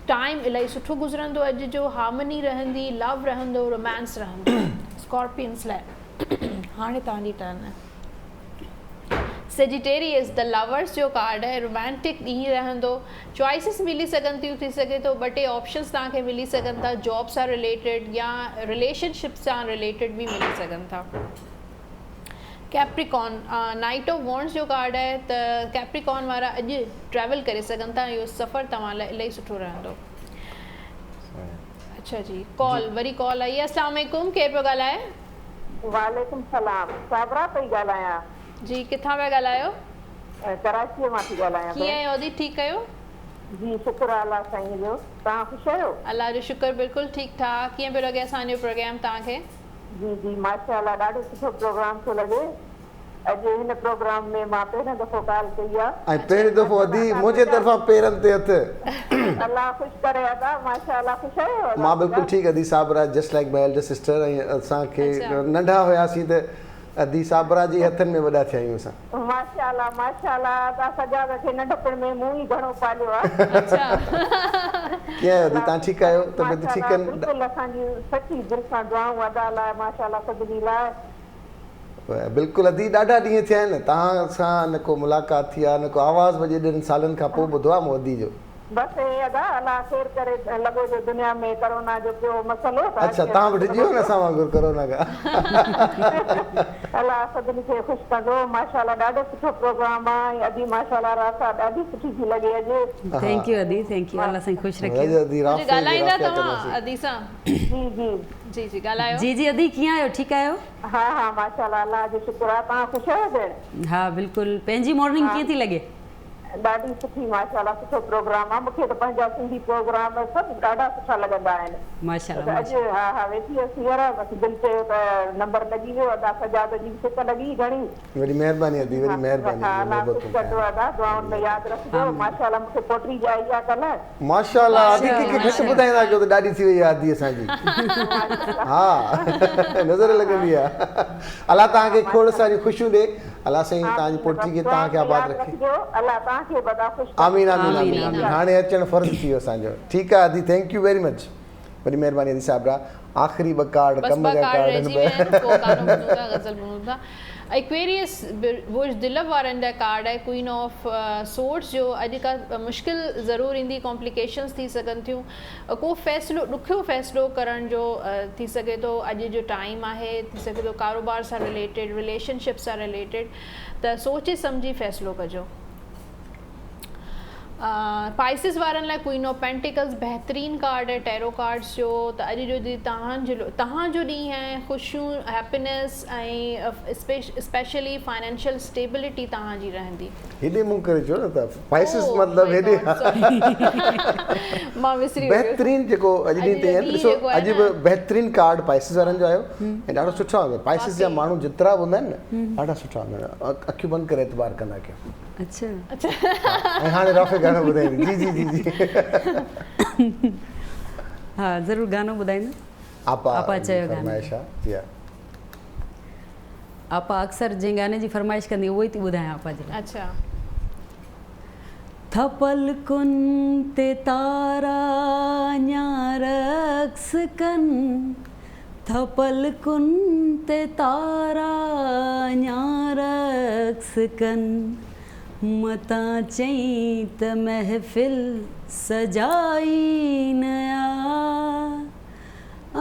ٽائيم الاهي سٺو گذرندو اڄ جو هارمني رهندي لو رهندو رومانس رهندو اسڪارپينس لاء هاڻي توهان جي ٽرن آهي. سيجيٽيريس the lovers جو ڪارڊ آهي رومانٽڪ ڏينهن رهندو چوائسز ملي سگهن ٿيون ٿي سگهي ٿو ٻه ٽي آپشنز توهان کي ملي سگهن ٿا جاب سان رليٽيڊ يا رليشن شپ سان رليٽيڊ به ملي سگهن ٿا ڪيپريڪون نائٽ آف وانڊز جو ڪارڊ آهي ته ڪيپريڪون وارا اڄ ٽريول ڪري سگهن ٿا اهو سفر توهان لاء الاهي سٺو رهندو اڇا جي ڪال وري ڪال آئي آهي اسلام عليڪم ڪير پيو ڳالهائي. وعليڪم سلام صابره پئي ڳالهايان. جي ڪٿان پيا ڳالهايو. ڪراچيء مان ٿي ڳالهايان ڪيئن آهيو ادي ٺيڪ آهيو. جي شڪر آ الله سائين جو توهان خوش آهيو. الله جو شڪر بلڪل ٺيڪ ٺاڪ ڪيئن پيو لڳي اسان جو پروگرام توهان کي. جي جي ماشاء الله ڏاڍو سٺو پروگرام ٿو لڳي اڄ هن پروگرام ۾ مان پهريون دفعو ڪال ڪئي آ. ۽ پهريون دفعو ادي منهنجي طرفان پيرن تي هٿ. الله خوش ڪري ادا ماشاء الله خوش آهيو مان بلڪل ٺيڪ ادي Sabira just like my elder sister ۽ اسان کي ننڍا هياسين ته ادي صابره جي هٿن ۾ وڏا ٿيا آهيون اسان. ماشاءالله ماشاءالله ادا سجاد کي ننڍپڻ ۾ مون ئي گهڻو پاليو آ. اڇا. ڪيئن آهيو ادي توهان ٺيڪ آهيو طبيعت ٺيڪ ماشاءالله آهن. بلڪل اسان جون سچي دل سان دعائون ادا لاء ماشاءالله سڀني لاء. بلڪل ادي ڏاڍا ڏينهن ٿيا آهن توهان سان نه ڪو ملاقات ٿي آ نه ڪو آواز به اڄ ايڏن سالن کان پوء ٻڌو آ مون ادي جو. بس اي ادا الله خير ڪري لڳو جو دنيا ۾ ڪرونا جو پيو مسئلو ته اڇا توهان به ڊڄي ويو نه اسان وانگر ڪرونا کان. الله سڀني کي خوش ڪندو ماشاءالله ڏاڍو سٺو پروگرام آ ۽ ادي ماشاءالله رافعه ڏاڍي سٺي ٿي لڳي اڄ. Thank you ادي thank you الله سائين خوش رکيو. ادي رافعه جي ڳالهائيندا رافعه توهان ڪنداسين. ادي سان. جي جي. جي جي ڳالهايو. جي جي ادي ڪيئن آهيو ٺيڪ آهيو. ها ها ماشاءالله الله جو شڪر آ توهان خوش آهيو ڀيڻ. ها بلڪل پنهنجي مارننگ ڪيئن ٿي لڳي. ڏاڍي سٺي ماشاءالله سٺو پروگرام آ مونکي ته پنهنجا سنڌي پروگرام سڀ ڏاڍا سٺا لڳندا آهن ماشاءالله ته اڄ ها ها ويٺي هيس هينئر بس دل چيو ته نمبر لڳي ويو ادا سجاد جي به سڪ لڳي گهڻي. وڏي مهرباني ادي وڏي مهرباني ها الله خوش ڪندو ادا دعائن ۾ ياد رکجو ماشاءالله مونکي پوٽي ڄائي آ ڪلهه. ماشاءالله ادي ڪنهن کي گهٽ ٻڌائيندا ڪيو ته ڏاڏي ٿي وئي آ ادي اسان جي ها نظر لڳندي آ الله توهان کي کوڙ ساريون خوشيون ڏي. الله سائين توهان جي پوٽي کي توهان کي آباد رکي. آمين آمين آمين آمين هاڻي اچڻ فرض ٿي ويو اسان جو ٺيڪ آ ادي thank you very much وڏي مهرباني ادي صاحبه آخري ٻه ڪارڊ بس ڪم ٻه جا ڪارڊ ڪارڊ رهجي ويا آهن پوء گانو ٻڌون ٿا غزل ٻڌون ٿا ايڪويريس برج دلب وارن جا ڪارڊ آهي ڪوئين آف سورڊس جو اڄ ڪا مشڪل ضرور ايندي ڪامپليڪيشنس ٿي سگهن ٿيون ڪو فيصلو ڏکيو فيصلو ڪرڻ جو ٿي سگهي ٿو اڄ جو ٽائيم آهي ٿي سگهي ٿو ڪاروبار سان رليٽيڊ رليشن شپ سان رليٽيڊ ته سوچي سمجهي فيصلو ڪجو. پائسز وارن لاء ڪوئين آف پينٽيڪلز بهترين ڪارڊ آهي ٽيرو ڪارڊز جو ته اڄ جو ڏينهن توهان جو توهان جو ڏينهن آهي خوشيون هيپينس ۽ اسپيشلي فائنانشل اسٽيبلٽي توهان جي رهندي. هيڏي منهن ڪري چئو نه ته پائسز مطلب هيڏي مان وسري ويس. بهترين جيڪو اڄ ڏينهن تائين ڏسو اڄ به بهترين ڪارڊ پائسز وارن جو آيو ۽ ڏاڍو سٺو آيو پائسز جا ماڻهو جيترا به هوندا آهن نه ڏاڍا سٺا هوندا آهن اکيون بند ڪري اعتبار ڪندا ڪيو. اڇا ۽ هاڻي رافع گانو ٻڌائيندي جي جي جي جي. ها ضرور گانو ٻڌائيندس. آپا آپا چيو گانو. فرمائش آ جي ها. آپا اڪثر جنهن گاني جي فرمائش ڪندي اهو ئي ٿي ٻڌايان آپا جي لاء. اڇا. ٿ پلڪن تي تارا اڃا رقص ڪن ٿ پلڪن تي تارا اڃا رقص ڪن متان چئين ته محفل سجائي نه آ.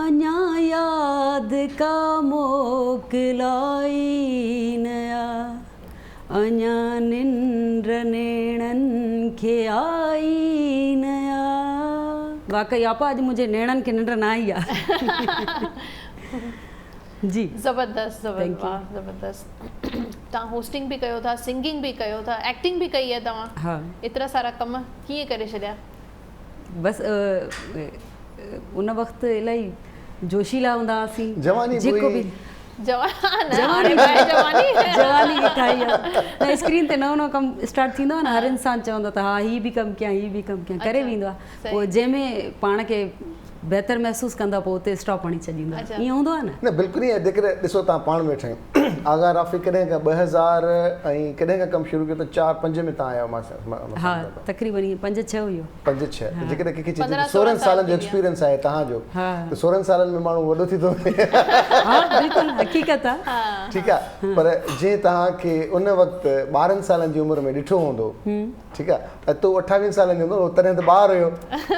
اڃا ياد ڪا موڪلائي نه آ، اڃا ننڊ نيڻن کي آئي نه آ. واقعي آپا اڄ منهنجي نيڻن کي ننڊ نه آئي آ. جي. زبردست زبردست واه زبردست توهان هوسٽنگ به ڪيو ٿا سنگنگ به ڪيو ٿا ايڪٽنگ به ڪئي آهي توهان ها ايترا سارا ڪم ڪيئن ڪري ڇڏيا. بس ان وقت الاهي جوشيلا هوندا هئاسين جواني جيڪو به جواني جواني جواني ٺاهي آ نه اسڪرين تي نئون نئون ڪم اسٽارٽ ٿيندو آ نه هر انسان چوندو ته ها هي به ڪم ڪيان هي به ڪم ڪيان ڪري ويندو آ پوء جنهن ۾ پاڻ کي بهتر محسوس ڪندو آ پوء اتي اسٽاپ هڻي ڇڏيندو آ ائين هوندو آ نه. نه بلڪل ائين جيڪڏهن ڏسو توهان پاڻ ويٺا آهيون آغا رافع ڪڏهن کان 2000 ۽ ڪڏهن کان ڪم شروع ڪيو ته چار پنج ۾ توهان آيا آهيو مان ها تقريبن ائين پنج ڇهه هيو. پنج ڇهه ته جيڪڏهن ڪنهن کي چئجي ته سورهن سالن جو ايڪسپيرينس آهي توهان جو ته سورهن سالن ۾ ماڻهو وڏو ٿي ٿو وڃي. ها بلڪل حقيقت آ. ٺيڪ آ پر جنهن توهان کي ان وقت ٻارهن سالن جي عمر ۾ ڏٺو هوندو ٺيڪ آ ته تو اٺاويهن سالن جو هوندو تڏهن ته ٻار هيو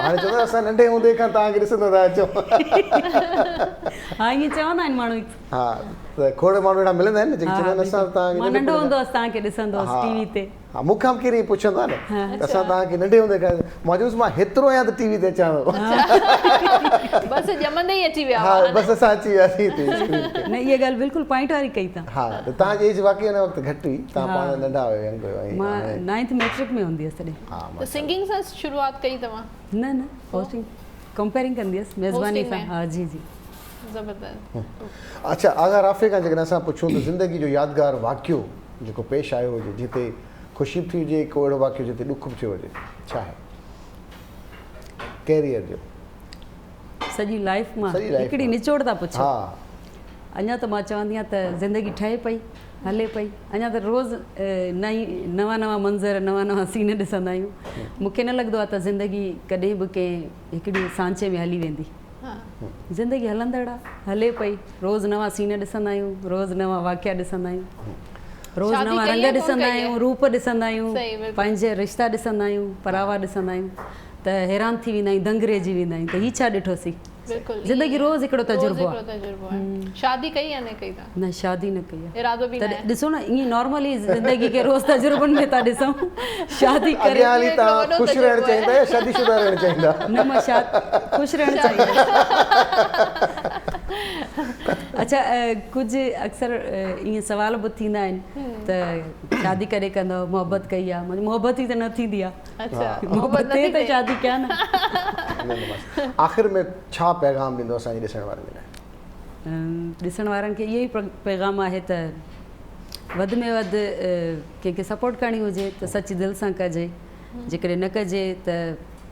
هاڻي چوندو اسان ننڍي هوندي کان توهان کي ڏسندا ٿا اچون. ها ائين چوندا آهن ماڻهو. ها ته کوڙ ماڻهو اهڙا ملندا آهن نه جيڪي چوندا آهن اسان توهان کي مان ننڍو هوندو هوس توهان کي ڏسندو هوس ٽي وي تي. ها مون کان به ڪير ائين پڇندو آهي نه ته اسان توهان کي ننڍي هوندي کان مان چيومانس مان هيترو آهيان ته ٽي وي تي اچان ٿو. بس ڄمندي ئي اچي ويا ها بس اسان اچي وياسين هتي اسڪرين تي. نه اها ڳالهه بلڪل پوائنٽ واري ڪئي توهان. ها ته توهان جي ايج واقعي ان وقت گهٽ هئي توهان پاڻ ننڍا هيو ينگ هيو ۽ مان نائنٿ ميٽرڪ ۾ هوندي هيس تڏهن. ها ته سنگنگ سان شروعات ڪئي توهان؟ نه نه هوسٽنگ ڪمپيئرنگ ڪندي هيس ميزباني سان ها جي جي. زبردست. اڇا آغا رافع کان جيڪڏهن اسان پڇون ته زندگي جو يادگار واقعو جيڪو پيش آيو هجي جتي خوشي به ٿي هجي ڪو اهڙو واقعو جتي ڏک به ٿيو هجي ڇا آهي ڪيريئر جو سڄي لائف مان هڪڙي نچوڙ ٿا پڇو ها. اڃا ته مان چوندي آهيان ته زندگي ٺهي پئي هلي پئي اڃا ته روز نئين نوان نوان منظر نوان نوان سين ڏسندا آهيون مون کي نه لڳندو آهي ته زندگي ڪڏهن به ڪنهن هڪڙي سانچي ۾ هلي ويندي زندگي هلندڙ آهي هلي پئي روز نوان سين ڏسندا آهيون روز نوان واقعا ڏسندا آهيون روز نوان رنگ ڏسندا آهيون روپ ڏسندا آهيون پنهنجا رشتا ڏسندا آهيون پراوا ڏسندا آهيون ته حيران ٿي ويندا آهيون دنگ رهجي ويندا آهيون ته هي ڇا ڏٺوسين زندگي روز هڪڙو تجربو آهي. شادي ڪئي يا نه ڪئي توهان؟ نه شادي نه ڪئي آهي. ارادو به ناهي. ڏسو نه ائين نارملي زندگي کي روز تجربن ۾ ٿا ڏسون شادي ڪري. اڳيان هلي توهان خوش رهڻ چاهيندا يا شادي شده رهڻ چاهيندا؟ نه مان خوش رهڻ چاهيندس. اڇا ڪجهه اڪثر ائين سوال به ٿيندا آهن ته شادي ڪڏهن ڪندؤ محبت ڪئي آهي محبت ئي ته نه ٿيندي آهي. محبت ٿئي ته شادي ڪيان نه. آخر ۾ ڇا پيغام ڏيندو اسان جي ڏسڻ وارن جي لاء؟ ڏسڻ وارن کي اهو ئي پيغام آهي ته وڌ ۾ وڌ ڪنهن کي سپورٽ ڪرڻي هجي ته سچي دل سان ڪجي جيڪڏهن نه ڪجي ته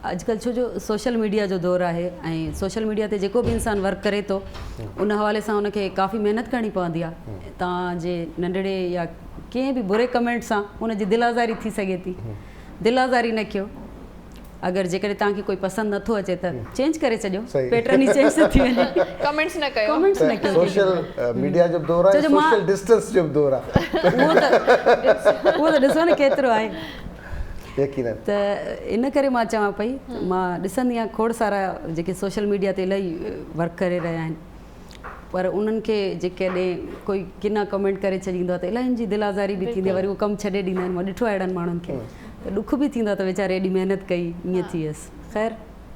اڄڪلهه ڇو جو سوشل ميڊيا جو دور آهي ۽ سوشل ميڊيا تي جيڪو به انسان ورڪ ڪري ٿو ان حوالي سان ان کي ڪافي محنت ڪرڻي پوندي آهي توهان جي ننڍڙي يا ڪنهن به بري ڪمينٽ سان ان جي دل آزاري ٿي سگهي ٿي دل آزاري نه ڪيو اگر جيڪڏهن توهان کي ڪوئي پسند نٿو اچي ته چينج ڪري ڇڏيو پيٽرن ئي چينج ٿو ٿي وڃي. ڪمينٽس نه ڪيو. ڪمينٽس نه ڪيو. سوشل ميڊيا جو به دور آهي سوشل ڊسٽنس جو به دور آهي. اهو ته اهو ته ڏسو نه ڪيترو آهي. يقينن. ته ان ڪري مان چوان پئي مان ڏسندي آهيان کوڙ سارا جيڪي سوشل ميڊيا تي الاهي ورڪ ڪري رهيا آهن پر انهن کي جيڪڏهن ڪوئي ڪنا ڪمينٽ ڪري ڇڏيندو آهي ته الاهي ان جي دل آزاري به ٿيندي آهي وري اهو ڪم ڇڏي ڏيندا آهن مان ڏٺو آهي اهڙن ماڻهن کي ته ڏک به ٿيندو آهي ته ويچاري ايڏي محنت ڪئي ائين ٿي ويس خير.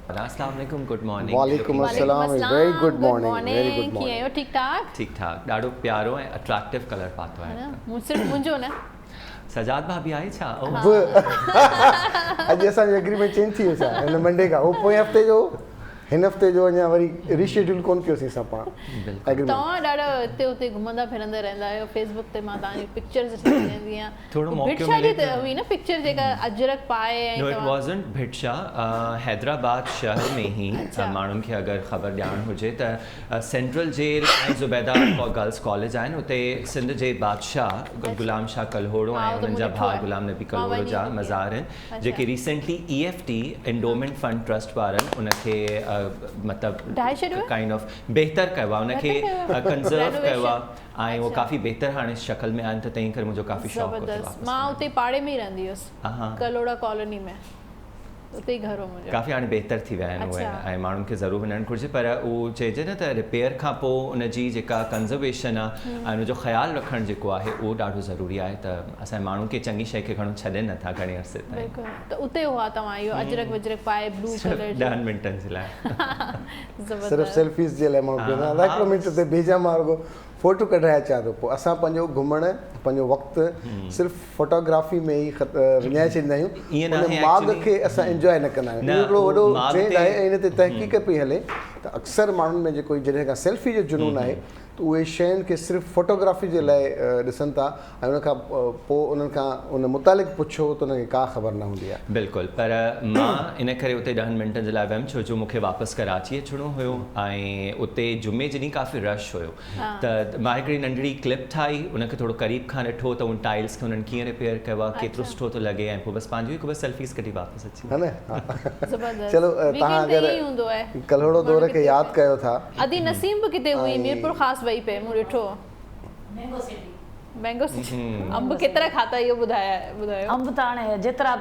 السلام عليڪم گڊ مارننگ. وعليڪم السلام very good morning very good morning. ڪيئن آهيو ٺيڪ ٺاڪ؟ ٺيڪ ٺاڪ ڏاڍو پيارو ۽ اٽريڪٽو ڪلر پاتو آهي. مون صرف منهنجو نه. سجاد ڀاڀي آهي ڇا؟ به اڄ اسان جو ايگريمينٽ چينج ٿي ويو ڇا هن منڊي کان هو پوئين هفتي جو هن هفتي جو اڃا وري ري شيڊيول ڪون ڪيوسين اسان پاڻ ايگريمينٽ. توهان ڏاڍا هتي هتي گهمندا ڦرندا رهندا آهيو فيس بڪ تي مان توهان جون پڪچرز ڏسندي رهندي آهيان ٿورو ڀٽ موقعو شاهه ملي جي ته هئي نه پڪچر جيڪا اجرڪ پائي ۽ نو it توهان وازنٽ ڀٽ شاهه حيدرآباد شهر ۾ ئي ماڻهن کي اگر خبر ڄاڻ هجي ته central jail ۽ Zubeda girls college آهن اتي سنڌ جي بادشاهه غلام شاهه ڪلهوڙو ۽ انهن جا ڀاء غلام نبي ڪلهوڙو جا مزار آهن جيڪي recently E F T endowment fund trust وارن ان کي مطلب ڪائنڊ آف بهتر ڪيو آهي ان کي ڪنزرو ڪيو آهي ۽ اهو ڪافي بهتر هاڻي شڪل ۾ آهن ته تنهن ڪري منهنجو ڪافي شوق هو زبردست مان اتي پاڙي ۾ ئي رهندي هيس ڪلهوڙا ڪالوني ۾ اتي ئي گهر هو منهنجو. ڪافي هاڻي بهتر ٿي ويا آهن اهي ۽ ماڻهن کي ضرور وڃڻ گهرجي پر اهو چئجي نه ته رپيئر کان پوء ان جي جيڪا ڪنزرويشن آهي ۽ ان جو خيال رکڻ جيڪو آهي اهو ڏاڍو ضروري آهي ته اسان جي ماڻهو ڪنهن چڱي شيء کي گهڻو ڇڏين نٿا گهڻي عرصي تائين. بلڪل ته اتي هئا توهان اهو اجرڪ وجرڪ پائي بلو صرف ڪلر جو. ڏهن منٽن جي لاء. زبردست. صرف سيلفيز جي لاء ماڻهو بيهندا آهن هڪڙو منٽ اتي بيهجان مان رڳو فوٽو ڪڍرائي اچان ٿو پوء اسان پنهنجو گهمڻ پنهنجو وقت صرف فوٽوگرافي ۾ ئي وڃائي ڇڏيندا آهيون ان ماڳ کي اسان انجواء نه ڪندا آهيون اهو هڪڙو وڏو ٽرينڊ آهي ۽ ان تي تحقيق پئي هلي ته اڪثر ماڻهن ۾ جيڪو جڏهن کان سيلفي جو جنون آهي ته اهي شين کي صرف فوٽوگرافي جي لاء ڏسن ٿا ۽ ان کان پوء انهن کان ان متعلق پڇو ته انهن کي ڪا خبر نه هوندي آهي. بلڪل پر مان ان ڪري اتي ڏهن منٽن جي لاء ويم ڇو جو مون کي واپس ڪراچي اچڻو هيو ۽ اتي جمعي جي ڏينهن ڪافي رش هيو ته مان هڪڙي ننڍڙي ڪلپ ٺاهي ان کي ٿورو قريب کان ڏٺو ته ان ٽائلز کي انهن ڪيئن رپيئر ڪيو آهي ڪيترو سٺو ٿو لڳي ۽ پوء بس پنهنجون هڪ ٻه سيلفيز ڪڍي واپس اچي ها نه چلو توهان اگر ڪلهوڙو دور کي ياد ڪيو ٿا. ادي نسيم به ڪٿي هئي ميرپور خاص وئي پئي مون ڏٺو. Mango city. مينگو سٽي انب ڪيترا کاتا اهو ٻڌايو. انب ته هاڻي جيترا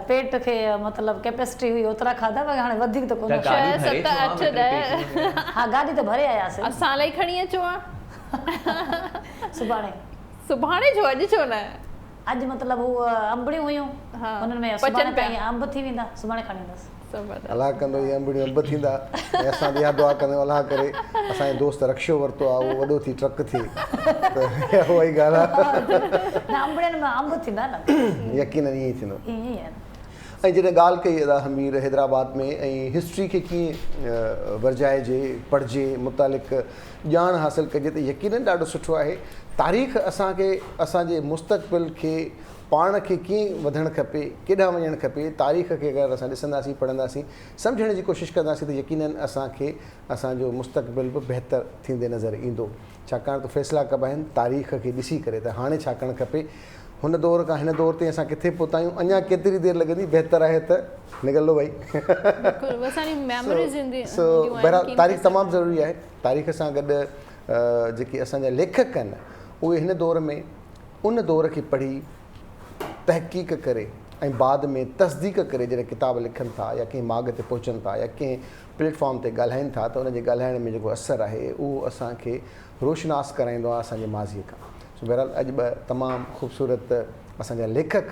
پيٽ کي مطلب ڪيپيسٽي هئي اوترا کاڌا باقي هاڻي وڌيڪ ته ڪونه. ڇهه ست اٺ ڏهه. ها گاڏي ته ڀري آياسين. اسان لاء کڻي اچو ها. سڀاڻي. سڀاڻي ڇو اڄ ڇو نه. اڄ مطلب هو انبڙيون هيون انهن ۾ سڀاڻي تائين انب ٿي ويندا سڀاڻي کڻي ايندس. الله ڪندو اهي انبڙيون انب ٿيندا ۽ اسان به اها دعا ڪندا آهيون الله ڪري اسان جي دوست رڪشو ورتو آهي اهو وڏو ٿي ٽرڪ ٿئي ته اها ئي ڳالهه آهي. نه انبڙين ۾ انب ٿيندا نه. يقينن ائين ئي ٿيندو. ائين ئي آهي. ۽ جڏهن ڳالهه ڪئي ادا حمير حيدرآباد ۾ ۽ هسٽري کي ڪيئن ورجائجي پڙهجي متعلق ڄاڻ حاصل ڪجي ته يقينن ڏاڍو سٺو آهي تاريخ اسان کي اسان جي مستقبل کي پاڻ کي ڪيئن وڌڻ کپي، ڪيڏانهن وڃڻ کپي، تاريخ کي اگر اسان ڏسنداسين، پڙهنداسين، سمجهڻ جي ڪوشش ڪنداسين ته يقينن اسان کي اسان جو مستقبل به بهتر ٿيندي نظر ايندو. ڇاڪاڻ ته فيصلا ڪبا آهن تاريخ کي ڏسي ڪري ته هاڻي ڇا ڪرڻ کپي، هن دور کان هن دور تائين اسان ڪٿي پهتا آهيون، اڃا ڪيتري دير لڳندي، بهتر آهي ته نڪل لو ڀائي. بلڪل اسان جي ميموريز هونديون سو آهن بهرحال تاريخ تمام ضروري آهي، تاريخ سان گڏ جيڪي اسان جا ليکڪ آهن اهي هن دور ۾ ان دور کي پڙهي تحقيق ڪري ۽ بعد ۾ تصديق ڪري جڏهن ڪتاب لکن ٿا يا ڪنهن ماڳ تي پهچن ٿا يا ڪنهن پليٽ فارم تي ڳالهائين ٿا ته ان جي ڳالهائڻ ۾ جيڪو اثر آهي اهو اسان کي روشناس ڪرائيندو آهي اسان جي ماضيء کان. سو بهرحال اڄ ٻه تمام خوبصورت اسان جا ليکڪ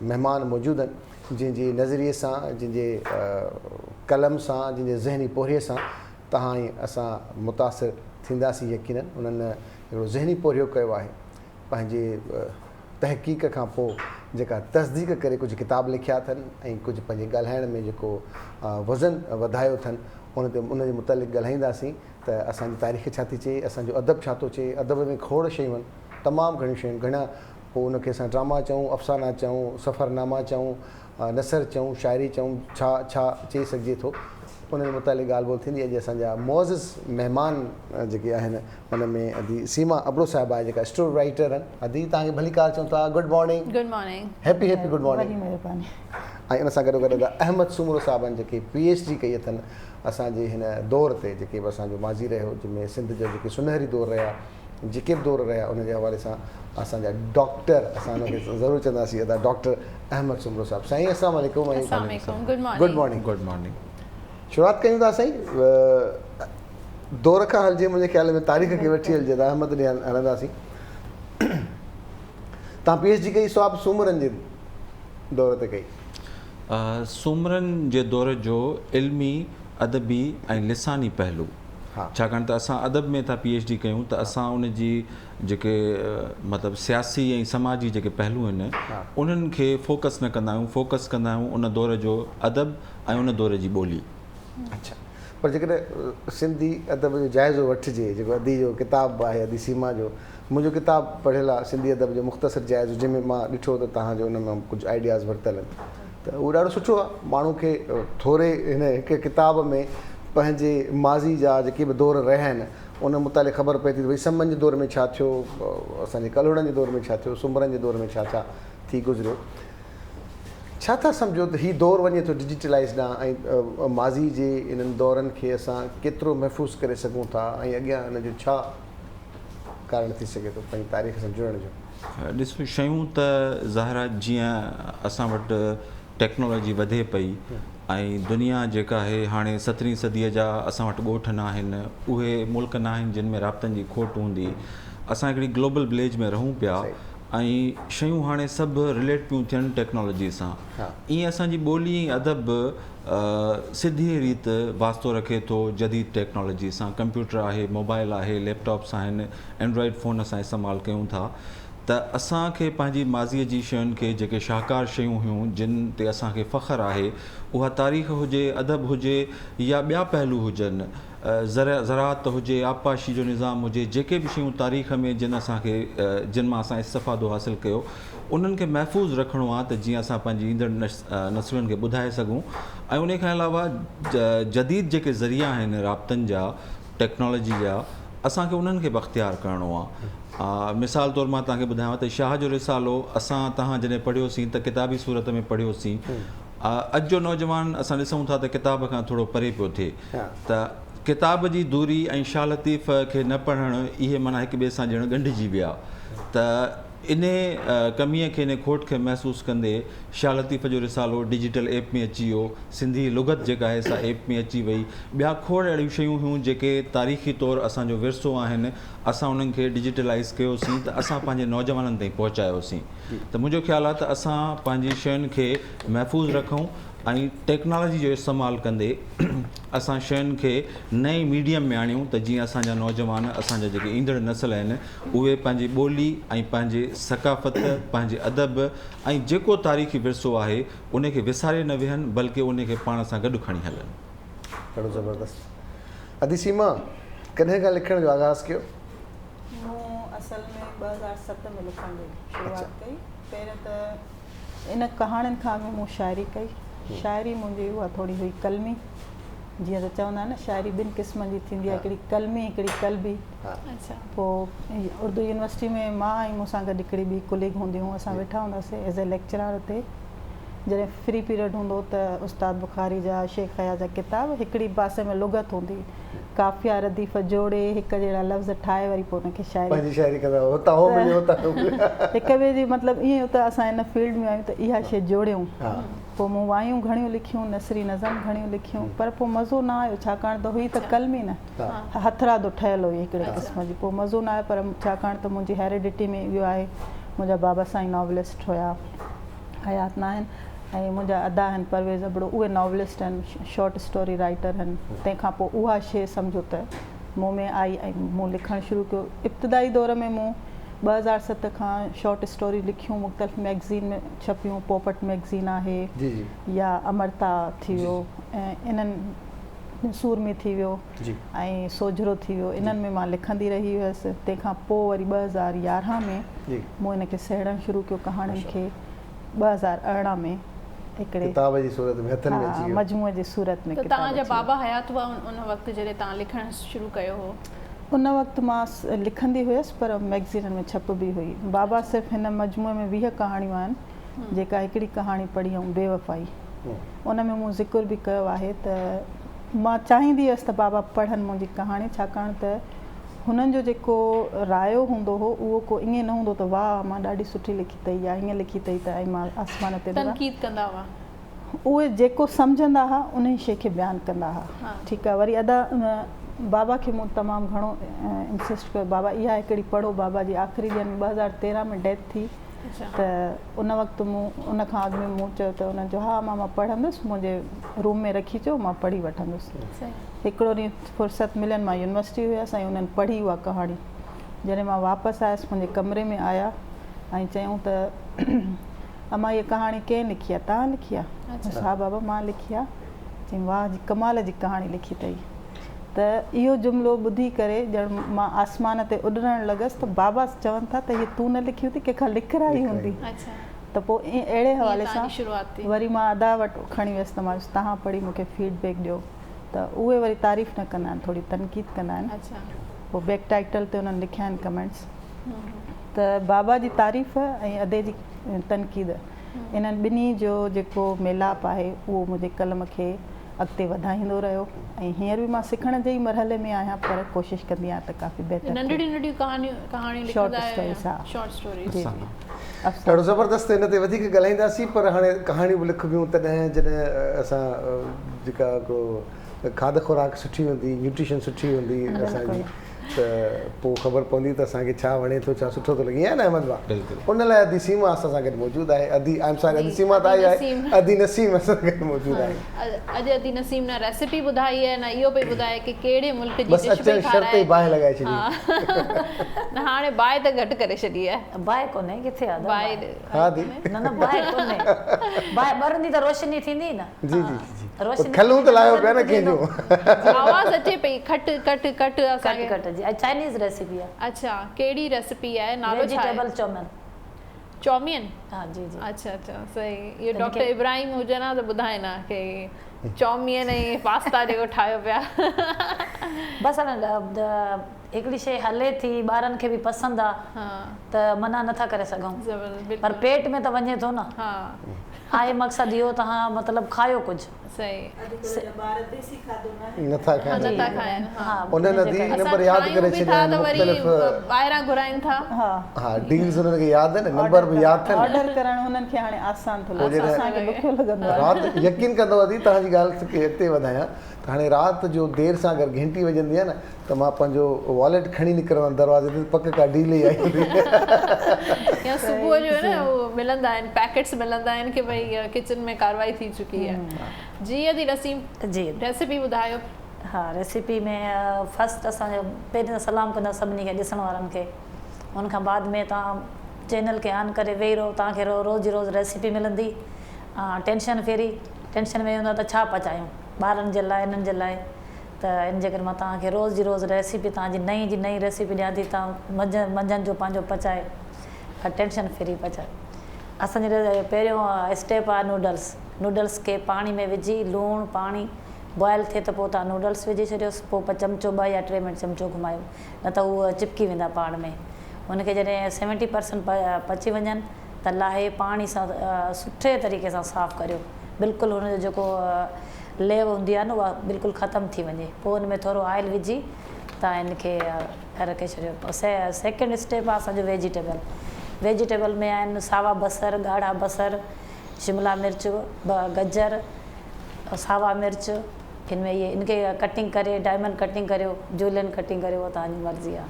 مهمان موجود آهن جن جي نظريي سان جن جي قلم سان جن جي ذهني پورهيي سان توهان ۽ اسان متاثر ٿينداسين يقينن انهن هڪڙو ذهني پورهيو ڪيو آهي پنهنجي تحقيق کان پوء جيڪا تصديق ڪري ڪجهه ڪتاب لکيا اٿن ۽ ڪجهه پنهنجي ڳالهائڻ ۾ جيڪو وزن وڌايو اٿن ان تي ان جي متعلق ڳالهائينداسين ته اسان جي تاريخ ڇا ٿي چئي اسان جو ادب ڇا ٿو چئي ادب ۾ کوڙ شيون آهن تمام گهڻيون شيون گهڻا پوء ان کي اسان ڊراما چئون افسانا چئون سفرناما چئون نثر چئون، شاعري چئون، ڇا ڇا چئي سگهجي ٿو، انهن متعلق ڳالهه ٻولهه ٿيندي. اڄ اسان جا معزز مهمان جيڪي آهن ان ۾ ادي سيما ابڙو صاحبه آهي جيڪا اسٽوري رائيٽر آهن. ادي توهان کي ڀليڪار چئون ٿا. Good morning. Good morning. Happy happy good morning. وڏي مهرباني. ۽ ان سان گڏو گڏ ادا احمد سومرو صاحب آهن جيڪي پي ايڇ ڊي ڪئي اٿن اسان جي هن دور تي جيڪي به اسان جو ماضي رهيو جنهن ۾ سنڌ جا جيڪي سنهري دور رهيا جيڪي به دور رهيا ان جي حوالي سان اسان جا ڊاڪٽر اسان ان کي ضرور چونداسين ادا ڊاڪٽر احمد سومرو صاحب سائين السلام عليڪم ۽ السلام عليڪم good good morning good morning شروعات ڪيون ٿا سائين دور کان هلجي منهنجي خيال ۾ تاريخ کي وٺي هلجي ته احمد ڏي هلنداسين تان پي ايڇ ڊي ڪئي سو آپ سومرن جي دور تي ڪئي سومرن جي دور جو علمي ادبي ۽ لساني پهلو ڇاڪاڻ ته اسان ادب ۾ ٿا پي ايڇ ڊي ڪيون ته اسان ان جي جيڪي مطلب سياسي ۽ سماجي جيڪي پهلو آهن انهن کي فوڪس نه ڪندا آهيون فوڪس ڪندا آهيون ان دور جو ادب ۽ ان دور جي ٻولي. اڇا پر جيڪڏهن سنڌي ادب جو جائزو وٺجي جيڪو ادي جو ڪتاب به آهي ادي سيما جو منهنجو ڪتاب پڙهيل آهي سنڌي ادب جو مختصر جائزو جنهن ۾ مان ڏٺو ته توهان جو ان مان ڪجهه آئيڊياز ورتل آهن ته اهو ڏاڍو سٺو آهي ماڻهو کي ٿوري هن هڪ ڪتاب ۾ پنهنجي ماضي جا جيڪي به دور رهيا آهن ان متعلق خبر پئي ٿي ته ڀئي سمن جي دور ۾ ڇا ٿيو اسان جي ڪلهوڙن جي دور ۾ ڇا ٿيو سومرن جي دور ۾ ڇا ڇا ٿي گذريو ڇا ٿا سمجهو ته هي دور وڃي ٿو ڊجيٽلائز ڏانهن ۽ ماضي جي انهن دورن کي اسان ڪيترو محفوظ ڪري سگهون ٿا ۽ اڳيان ان جو ڇا ڪارڻ ٿي سگهي ٿو پنهنجي تاريخ سان جڙڻ جو؟ ڏسو شيون ته ظاهر آهي جيئن اسان وٽ ٽيڪنالاجي وڌي پئي ۽ دنيا جيڪا آهي هاڻي سترهين صديء جا اسان وٽ ڳوٺ ناهن اهي ملڪ ناهن جن ۾ رابطن جي کوٽ هوندي اسان هڪڙي گلوبل وليج ۾ رهون پيا ۽ شيون هاڻي سڀ رليٽ پيون ٿين ٽيڪنالاجي سان ائين اسان جي ٻولي ۽ ادب به سڌي ريت واسطو رکي ٿو جديد ٽيڪنالاجي سان ڪمپيوٽر آهي موبائل آهي ليپ ٽاپس آهن اينڊرائيڊ فون اسان استعمال ڪيون ٿا ته اسان کي پنهنجي ماضي جي شين کي جيڪي شاهڪار شيون هيون جن تي اسان کي فخر آهي اها تاريخ هجي ادب هجي يا ٻيا پهلو هجن زراعت هجي آبپاشي جو نظام هجي جيڪي به شيون تاريخ ۾ جن اسان کي جن مان اسان استفادو حاصل ڪيو انهن کي محفوظ رکڻو آهي ته جيئن اسان پنهنجي ايندڙ نسلن کي ٻڌائي سگهون ۽ ان کان علاوه جديد جيڪي ذريعا آهن رابطن جا ٽيڪنالاجي جا اسان کي انهن کي به اختيار ڪرڻو آهي مثال طور مان توهان کي ٻڌايان ته شاهه جو رسالو اسان توهان جڏهن پڙهيوسين ته ڪتابي صورت ۾ پڙهيوسين اڄ جو نوجوان اسان ڏسون ٿا ته ڪتاب کان ٿورو پري پيو ٿئي ته ڪتاب جي دوري ۽ شاهه لطيف کي نه پڙهڻ اهي معنيٰ هڪ ٻئي سان ڄڻ ڳنڍجي ويا ته انهي ڪميء کي انهي کوٽ کي محسوس ڪندي شاهه لطيف جو رسالو ڊجيٽل ايپ ۾ اچي ويو، سنڌي لغت جيڪا آهي سا ايپ ۾ اچي وئي، ٻيا کوڙ اهڙيون شيون هيون جيڪي تاريخي طور اسان جو ورثو آهن، اسان انهن کي ڊجيٽلائيز ڪيوسين ته اسان پنهنجي نوجوانن تائين پهچايوسين ته منهنجو خيال آهي ته اسان پنهنجي شين کي محفوظ رکون ۽ ٽيڪنالاجي جو استعمال ڪندي اسان شين کي نئين ميڊيم ۾ آڻيون ته جيئن اسان جا نوجوان اسان جا جيڪي ايندڙ نسل آهن اهي پنهنجي ٻولي ۽ پنهنجي ثقافت، پنهنجي ادب ۽ جيڪو تاريخي ورثو آهي ان کي وساري نه ويهن بلڪه ان کي پاڻ سان گڏ کڻي هلن. ڏاڍو زبردست. ادي سيما ڪڏهن کان لکڻ جو آغاز ڪيو؟ مون اصل ۾ 2007 ۾ لکڻ جي شروعات ڪئي. پهريون ته ان ڪهاڻين کان اڳ ۾ مون شاعري ڪئي. شاعري منهنجي اها ٿوري هئي قلمي. جيئن ته چوندا آهن نه شاعري ٻن قسمن جي ٿيندي آهي هڪڙي قلمي هڪڙي قلبي. پوء اردو يونيورسٽي ۾ مان ۽ مون سان گڏ هڪڙي ٻي ڪليگ هوندي هيون اسان ويٺا هونداسين ايز اي ليڪچرار اتي جڏهن فري پيريڊ هوندو ته استاد بخاري جا شيخ اياز جا ڪتاب هڪڙي پاسي ۾ لغت هوندي قافيا رديف جوڙي هڪ جهڙا لفظ ٺاهي وري پوء ان کي شاعري پنهنجي شاعري ڪندا هئا هتان هو مليو هتان هو مليو. هڪ ٻئي جي مطلب ائين هو ته اسان ان فيلڊ ۾ آهيون ته اها شيء جوڙيون. پوء مون وايون گهڻيون لکيون، نثري نظم گهڻيون لکيون پر پوء مزو نه آيو ڇاڪاڻ ته هئي ته قلمي نه هٿرادو ٺهيل هئي هڪڙي قسم جي پوء مزو نه آيو پر ڇاڪاڻ ته منهنجي هيريڊٽي ۾ اهو آهي منهنجا بابا سائين ناولسٽ هيا حيات نه آهن ۽ منهنجا ادا آهن پرويز ابڙو اهي ناولسٽ آهن شارٽ اسٽوري رائيٽر آهن تنهن کان پوء اها شيء سمجهو ته مون ۾ آئي ۽ مون لکڻ شروع ڪيو ابتدائي دور ۾ مون 2007 کان شارٽ اسٽوري لکيون مختلف مئگزين ۾ ڇپيون پوپٽ مئگزين آهي يا امرتا ٿي ويو ۽ انهن سورمي ٿي ويو ۽ سوجهرو ٿي ويو انهن ۾ مان لکندي رهي هيس تنهن کان پوء وري 2011 ۾ مون ان کي سهيڙڻ شروع ڪيو ڪهاڻين کي 2018 ۾ هڪڙي ڪتاب جي صورت ۾ هٿن ۾ اچي ويو. مجموعي جي صورت ۾ ته ڪتاب توهان جا اچي ويو. بابا حيات هئا ان وقت جڏهن توهان لکڻ شروع ڪيو هو؟ ان وقت مان لکندي هيس پر مئگزينن ۾ ڇپبي هئي. بابا صرف هن مجموعي ۾ 20 ڪهاڻيون آهن جيڪا هڪڙي ڪهاڻي پڙهي هئم بيوفائي ان ۾ مون ذڪر به ڪيو آهي ته مان چاهيندي هيس ته بابا پڙهن منهنجي ڪهاڻي ڇاڪاڻ ته هنن جو جيڪو رايو هوندو هو اهو ڪو ائين نه هوندو ته واهه امان ڏاڍي سٺي لکي اٿئي يا هيئن لکي اٿئي ته ۽ مان آسمان تي ڏران. تنقيد ڪندا هئا. اهي جيڪو سمجهندا ها انهي شيء کي بيان ڪندا ها. ٺيڪ آهي وري ادا بابا کي مون تمام گهڻو انسسٽ ڪيو بابا اها هڪڙي پڙهو بابا جي آخري ڏينهن ۾ 2013 ۾ ڊيٿ ٿي ته ان وقت مون ان کان اڳ ۾ مون چيو ته انهن چيو ها امان مان پڙهندس منهنجي روم ۾ رکي اچو مان پڙهي وٺندس. هڪڙو ڏينهن فرصت ملين مان يونيورسٽي هيس ۽ انهن پڙهي اها ڪهاڻي جڏهن مان واپس آيس منهنجي ڪمري ۾ آيا ۽ چيائون ته امان هيء ڪهاڻي ڪنهن لکي آهي توهان لکي آهي چيس ها بابا مان لکي آهي چيائين واهه جي ڪمال جي ڪهاڻي لکي اٿئي ته اهو جملو ٻڌي ڪري ڄڻ مان آسمان تي اڏرڻ لڳس ته بابا چون ٿا ته هيء تون نه لکي هوندي ڪنهن کان لکرائي هوندي ته پوء اهڙي حوالي سان وري مان ادا وٽ کڻي ويس ته مان چيس توهان پڙهي مون کي فيڊ بيڪ ڏيو ته اهي وري تعريف نه ڪندا آهن ٿوري تنقيد ڪندا آهن پوء بيڪ ٽائيٽل تي انهن لکيا آهن ڪمينٽس ته بابا جي تعريف ۽ ادي جي تنقيد انهن ٻنهي جو جيڪو ميلاپ آهي اهو منهنجي قلم کي اڳتي وڌائيندو رهيو ۽ هينئر به مان سکڻ جي ئي مرحلي ۾ آهيان پر ڪوشش ڪندي آهيان ته ڪافي بهتر ٿئي. ننڍڙيون ننڍڙيون ڪهاڻيون ڪهاڻيون شارٽ لکندا آهيو اسٽوريز يا ها شارٽ اسٽوريز. جي جي افسانا. ڏاڍو زبردست ان تي وڌيڪ ڳالهائينداسين پر هاڻي ڪهاڻيون به لکبيون تڏهن جڏهن اسان جيڪا ڪو کاڌ خوراڪ سٺي هوندي نيوٽريشن سٺي هوندي اسان جي ته پوء خبر پوندي ته اسان کي ڇا وڻي ٿو ڇا سٺو ٿو لڳي ائين نه احمد ڀاء ان لاء ادي سيما اسان سان گڏ موجود آهي ادي آئي ايم ساري ادي سيما ته آئي آهي ادي نسيم اسان سان گڏ موجود آهي. اڄ ادي نسيم نه ريسيپي ٻڌائي آهي نه اهو پئي ٻڌائي ڪي ڪهڙي ملڪ جي بس ڊش اچڻ پئي شرط ئي کارائي باهه لڳائي ڇڏي. نه هاڻي باهه ته گهٽ ڪري ڇڏي آهي. باهه ڪونهي ڪٿي آ ادا باهه ها ادي. نه نه باهه ڪونهي باهه ٻرندي ته روشني ٿيندي نه. جي جي جي جي کلون ته لاهيو پيا نه ڪنهن جون. آواز اچي پئي کٽ ڪٽ ڪٽ اسان کي. ڪٽ ڪٽ جي اڄ چائنيز ريسيپي آ. اڇا ڪهڙي ريسيپي آهي نالو ڇا آهي. ويجيٽيبل چومين. چومين ها جي جي. اڇا اڇا صحيح اهو ڊاڪٽر ابراهيم هجن ها ته ٻڌائين ها ڪي چومين ۽ پاستا جيڪو ٺاهيو پيا. بس هاڻي هڪڙي شي هلي ٿي ٻارن کي به پسند آ ته منع نٿا ڪري سگهون پر پيٽ ۾ ته وڃي ٿو نه. آهي مقصد اهو ته ها مطلب کايو ڪجهه. صحيح. اڄڪلهه جا ٻار ديسي کاڌو ناهن نٿا کائن. نٿا کائن ها. انهن ادي نمبر ياد ڪري ڇڏيا آهن مختلف. ٻاهران گهرائين ٿا. ها. ها ڊيلز انهن کي ياد آهن نمبر به ياد اٿن. آرڊر ڪرڻ انهن کي هاڻي آسان ٿو لڳي اسان کي ڏکيو لڳندو آهي. رات يقين ڪندو ادي توهان جي ڳالهه کي اڳتي وڌايان ته هاڻي رات جو دير سان اگر گهنٽي وڄندي آهي نه ته مان پنهنجو واليٽ کڻي نڪرندو آهيان دروازي تي پڪ ڪا ڊيل ئي آئي هوندي. يا صبح جو نه اهو ملندا آهن پيڪيٽس ملندا آهن ڪي ڀئي ڪچن ۾ ڪارروائي ٿي چڪي آهي. جي ادي نسيم جي ريسيپي ٻڌايو. ها ريسيپي ۾ فرسٽ اسان جو پهرين ته سلام ڪندا سڀني کي ڏسڻ وارن کي ان کان بعد ۾ توهان چينل کي آن ڪري ويهي رهو توهان کي روز جي روز ريسيپي ملندي ٽينشن فري ٽينشن ۾ هوندا ته ڇا پچايون ٻارن جي لاء انهن جي لاء ته ان جي ڪري مان توهان کي روز جي روز ريسيپي توهان جي نئين جي نئين ريسيپي ڏيان ٿي توهان منجهند جو پنهنجو پچائي ٽينشن فري پچائي. اسان جي پهريون اسٽيپ آهي نوڊلس نوڊلس کي پاڻي ۾ وجهي لوڻ پاڻي بوائل ٿئي ته پوء توهان نوڊلس وجهي ڇڏيوس پوء چمچو ٻه يا ٽي منٽ چمچو گهمايو نه ته هو چپڪي ويندا پاڻ ۾ ان کي جڏهن سيونٽي پرسنٽ پچي وڃن ته لاهي پاڻي سان سٺي طريقي سان صاف ڪريو بلڪل هن جو جيڪو ليو هوندي آهي نه اها بلڪل ختم ٿي وڃي پوء ان ۾ ٿورو آئل وجهي توهان ان کي رکي ڇڏيو سيڪنڊ اسٽيپ آهي اسان جو ويجيٽيبل ويجيٽيبل ۾ آهن ساوا بصر ڳاڙها بصر شملا مرچ گجر ساوا مرچ ان ۾ اهي ان کي ڪٽنگ ڪري ڊائمنڊ ڪٽنگ ڪريو جولين ڪٽنگ ڪريو اها توهان جي مرضي آهي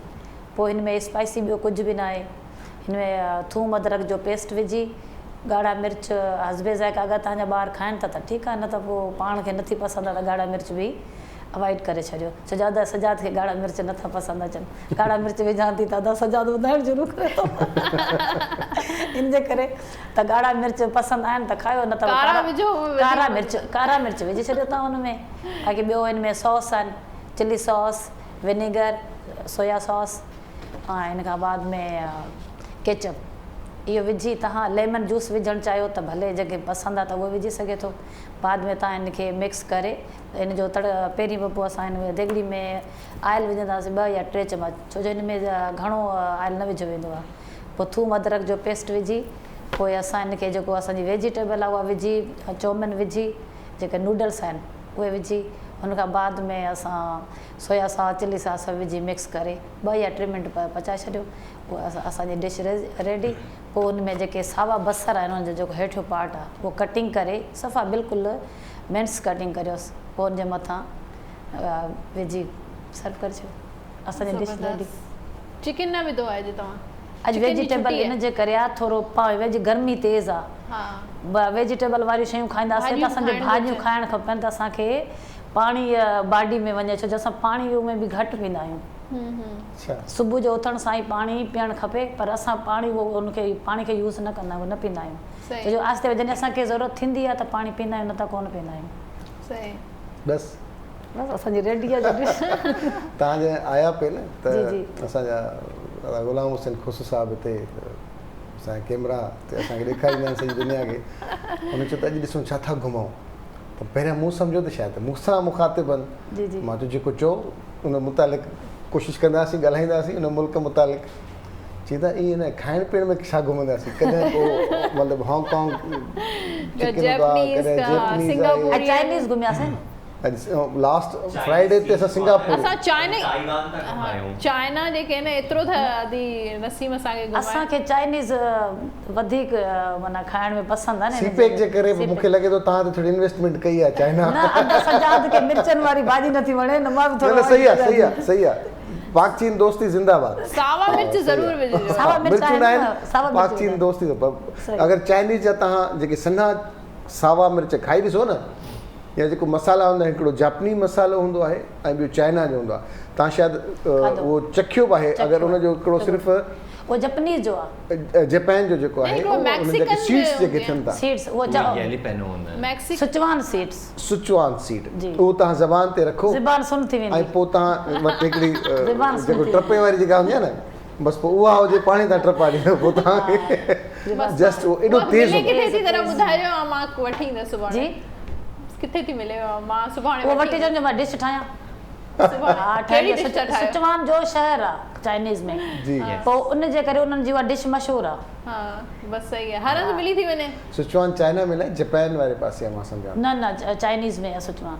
پوء هن ۾ اسپائسي ٻيو ڪجهه به ناهي هن ۾ ٿوم ادرڪ جو پيسٽ وجهي ڳاڙها مرچ حسب ذائقه اگر توهان جا ٻار کائن ٿا ته ٺيڪ آهي نه ته پوء پاڻ کي نٿي پسند آهي ته ڳاڙها مرچ به اوائڊ ڪري ڇڏيو ڇو جو ادا سجاد کي ڳاڙها مرچ نٿا پسند اچن ڳاڙها مرچ وجهان ٿي ته ادا سجاد ٻڌائڻ شروع ڪري ٿو ان جي ڪري ته ڳاڙها مرچ پسند آهن ته کايو نه ته ڪارا وجهو ڪارا مرچ ڪارا مرچ وجهي ڇڏيو توهان ان ۾ باقي ٻيو ان ۾ ساس آهن chilli sauce vinegar soya sauce ۽ ان کان بعد ۾ ڪيچپ اهو وجهي توهان ليمن جوس وجهڻ چاهيو ته ڀلي جنهن کي پسند آهي ته اهو وجهي سگهي ٿو بعد ۾ توهان ان کي مڪس ڪري ان جو تڙ پهرين به پوء اسان ان ديڳڙي ۾ آئل وجهنداسين ٻه يا ٽي چمچ ڇو جو ان ۾ گهڻو آئل نه وجهيو ويندو آهي پوء ٿوم ادرڪ جو پيسٽ وجهي پوء اسان ان کي جيڪو اسان جي ويجيٽيبل آهي اها وجهي چومين وجهي جيڪي نوڊلس آهن اهي وجهي ان کان بعد ۾ اسان سويا ساس چلي ساس سڀ وجهي مڪس ڪري ٻه يا ٽي منٽ پچائي ڇڏيو پوء اسان جي ڊش ريڊي پوء ان ۾ جيڪي ساوا بصر آهن ان جو جيڪو هيٺيون پارٽ آهي اهو ڪٽنگ ڪري صفا بلڪل مينس ڪٽنگ ڪريوس پوء ان جي مٿان وجهي سرو ڪري ڇڏيو اسان جي ڊش ريڊي. چڪن نه وڌو آهي اڄ توهان. اڄ ويجيٽيبل ان جي ڪري آ ٿورو ويج گرمي تيز آ ويجيٽيبل واريون شيون کائينداسين ته اسان کي ڀاڄيون کائڻ کپن ته اسان کي پاڻي باڊي ۾ وڃي ڇو جو اسان پاڻي اونئن به گهٽ پيندا آهيون صبح جو اٿڻ سان ئي پاڻي پيئڻ کپي پر اسان پاڻي اهو ان کي پاڻي کي يوز نه ڪندا آهيون نه پيندا آهيون ڇو جو آهستي جڏهن اسان کي ضرورت ٿيندي آهي ته پاڻي پيندا آهيون نه ته ڪونه پيندا آهيون. بس بس اسان جي ريڊي آهي ڊش. توهان جڏهن آيا پئي نه ته اسان جا دادا غلام حسين کوسو صاحب هتي اسان جا ڪيمرا تي اسان کي ڏيکاريندا آهن سڄي دنيا کي انهن چيو ته اڄ ڏسون ڇا ٿا گهمائون ته پهريان مون سمجهيو ته شايد مون سان مخاطب آهن مان چيو جيڪو چئو ان متعلق ڪوشش ڪنداسين ڳالهائينداسين ان ملڪ متعلق چي ته ائين نه کائڻ پيئڻ ۾ ڇا گهمنداسين ڪڏهن ڪو مطلب هانگ ڪانگ چڪن هوندو آهي ڪڏهن جيپنيز آهي چائنيز گهمياسين لاسٽ فرائيڊي تي اسان سنگاپور اسان چائنا چائنا جيڪي نه ايترو ته ادي نسيم اسان کي گهمايو اسان کي چائنيز وڌيڪ معنيٰ کائڻ ۾ پسند آهي نه سي پيڪ جي ڪري مون کي لڳي ٿو توهان ته ٿوري انويسٽمينٽ ڪئي آهي چائنا نه ادا سجاد کي مرچن واري ڀاڄي نٿي وڻي نه مان به ٿورو نه صحيح آهي صحيح آهي صحيح آهي پاڪ چين دوستي زنده باد. ساوا مرچ ضرور وجهجو. ساوا مرچ آهن ساوا مرچ پاڪ چين دوستي اگر چائنيز جا توهان جيڪي سنها ساوا مرچ کائي ڏسو نه يا جيڪو مصالحا هوندا آهن هڪڙو جاپني مصالحو هوندو آهي ۽ ٻيو چائنا جو هوندو آهي توهان شايد اهو چکيو به آهي اگر ان جو هڪڙو صرف اهو جپنيز جو آهي جپان جو جيڪو آهي ان جا سيڊس جيڪي ٿين ٿا سيڊس اهو سچوان سيڊس سچوان سيڊ اهو توهان زبان تي رکو زبان سن ٿي ويندي ۽ پوء توهان وٽ هڪڙي جيڪو ٽپي واري جيڪا هوندي آهي نه بس پوء اها هجي پاڻي تان ٽپا ڏيندو پوء توهان کي جسٽ اهو ايڏو تيز ملي ڪٿي ٿي ذرا ٻڌايو مان وٺي ايندس سڀاڻي جي ڪٿي ٿي ملي مان سڀاڻي اهو وٺي اچو مان ڊش ٺاهيان ها ڪهڙي ڊش ٿا ٺاهيو سچوان جو شهر آ چائنيز ۾ جي پوء ان جي ڪري انهن جي اها ڊش مشهور آ ها بس صحيح آ هر هنڌ ملي ٿي وڃي. سچوان چائنا ۾ نه جپان واري پاسي آ مان سمجهان نه نه چائنيز ۾ آ سچوان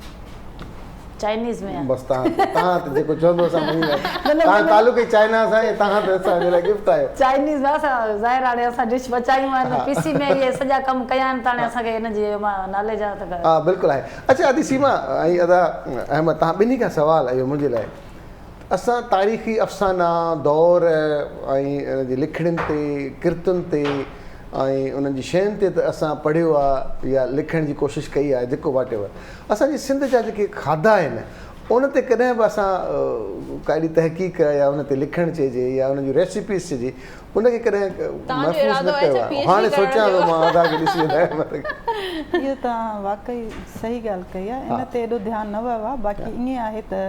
چائنيز ۾ آ. بس توهان توهان ته جيڪو چوندو اسان مڃينداسين توهان تعلق ئي چائنا سان آهي توهان ته اسان جي لاء گفٽ آهيو. چائنيز ۾ اسان ظاهر هاڻي اسان ڊش پچايون آهن پي سي ۾ اهي سڄا ڪم ڪيا آهن ته هاڻي اسان کي ان جي ناليج آ ته. ها بلڪل آهي اڇا ادي سيما ۽ ادا احمد توهان ٻنهي کان سوال اهو منهنجي لاء اسان تاريخي افسانا، دور ۽ انهن جي لکڻين تي، ڪرتن تي ۽ انهن جي شين تي ته اسان پڙهيو آ يا لکڻ جي ڪوشش ڪئي آهي جيڪو واٽ ايور اسان جي سنڌ جا جيڪي کاڌا آهن ان تي ڪڏهن به اسان ڪا اهڙي تحقيق يا ان تي لکڻ چئجي يا ان جون ريسيپيز چئجي ان کي ڪڏهن محفوظ نه ڪيو آهي هاڻي سوچيان ٿو مان ادا کي ڏسي اهو توهان واقعي صحيح ڳالهه ڪئي آهي ان تي ايڏو ڌيان نه ويو آهي باقي ائين آهي ته.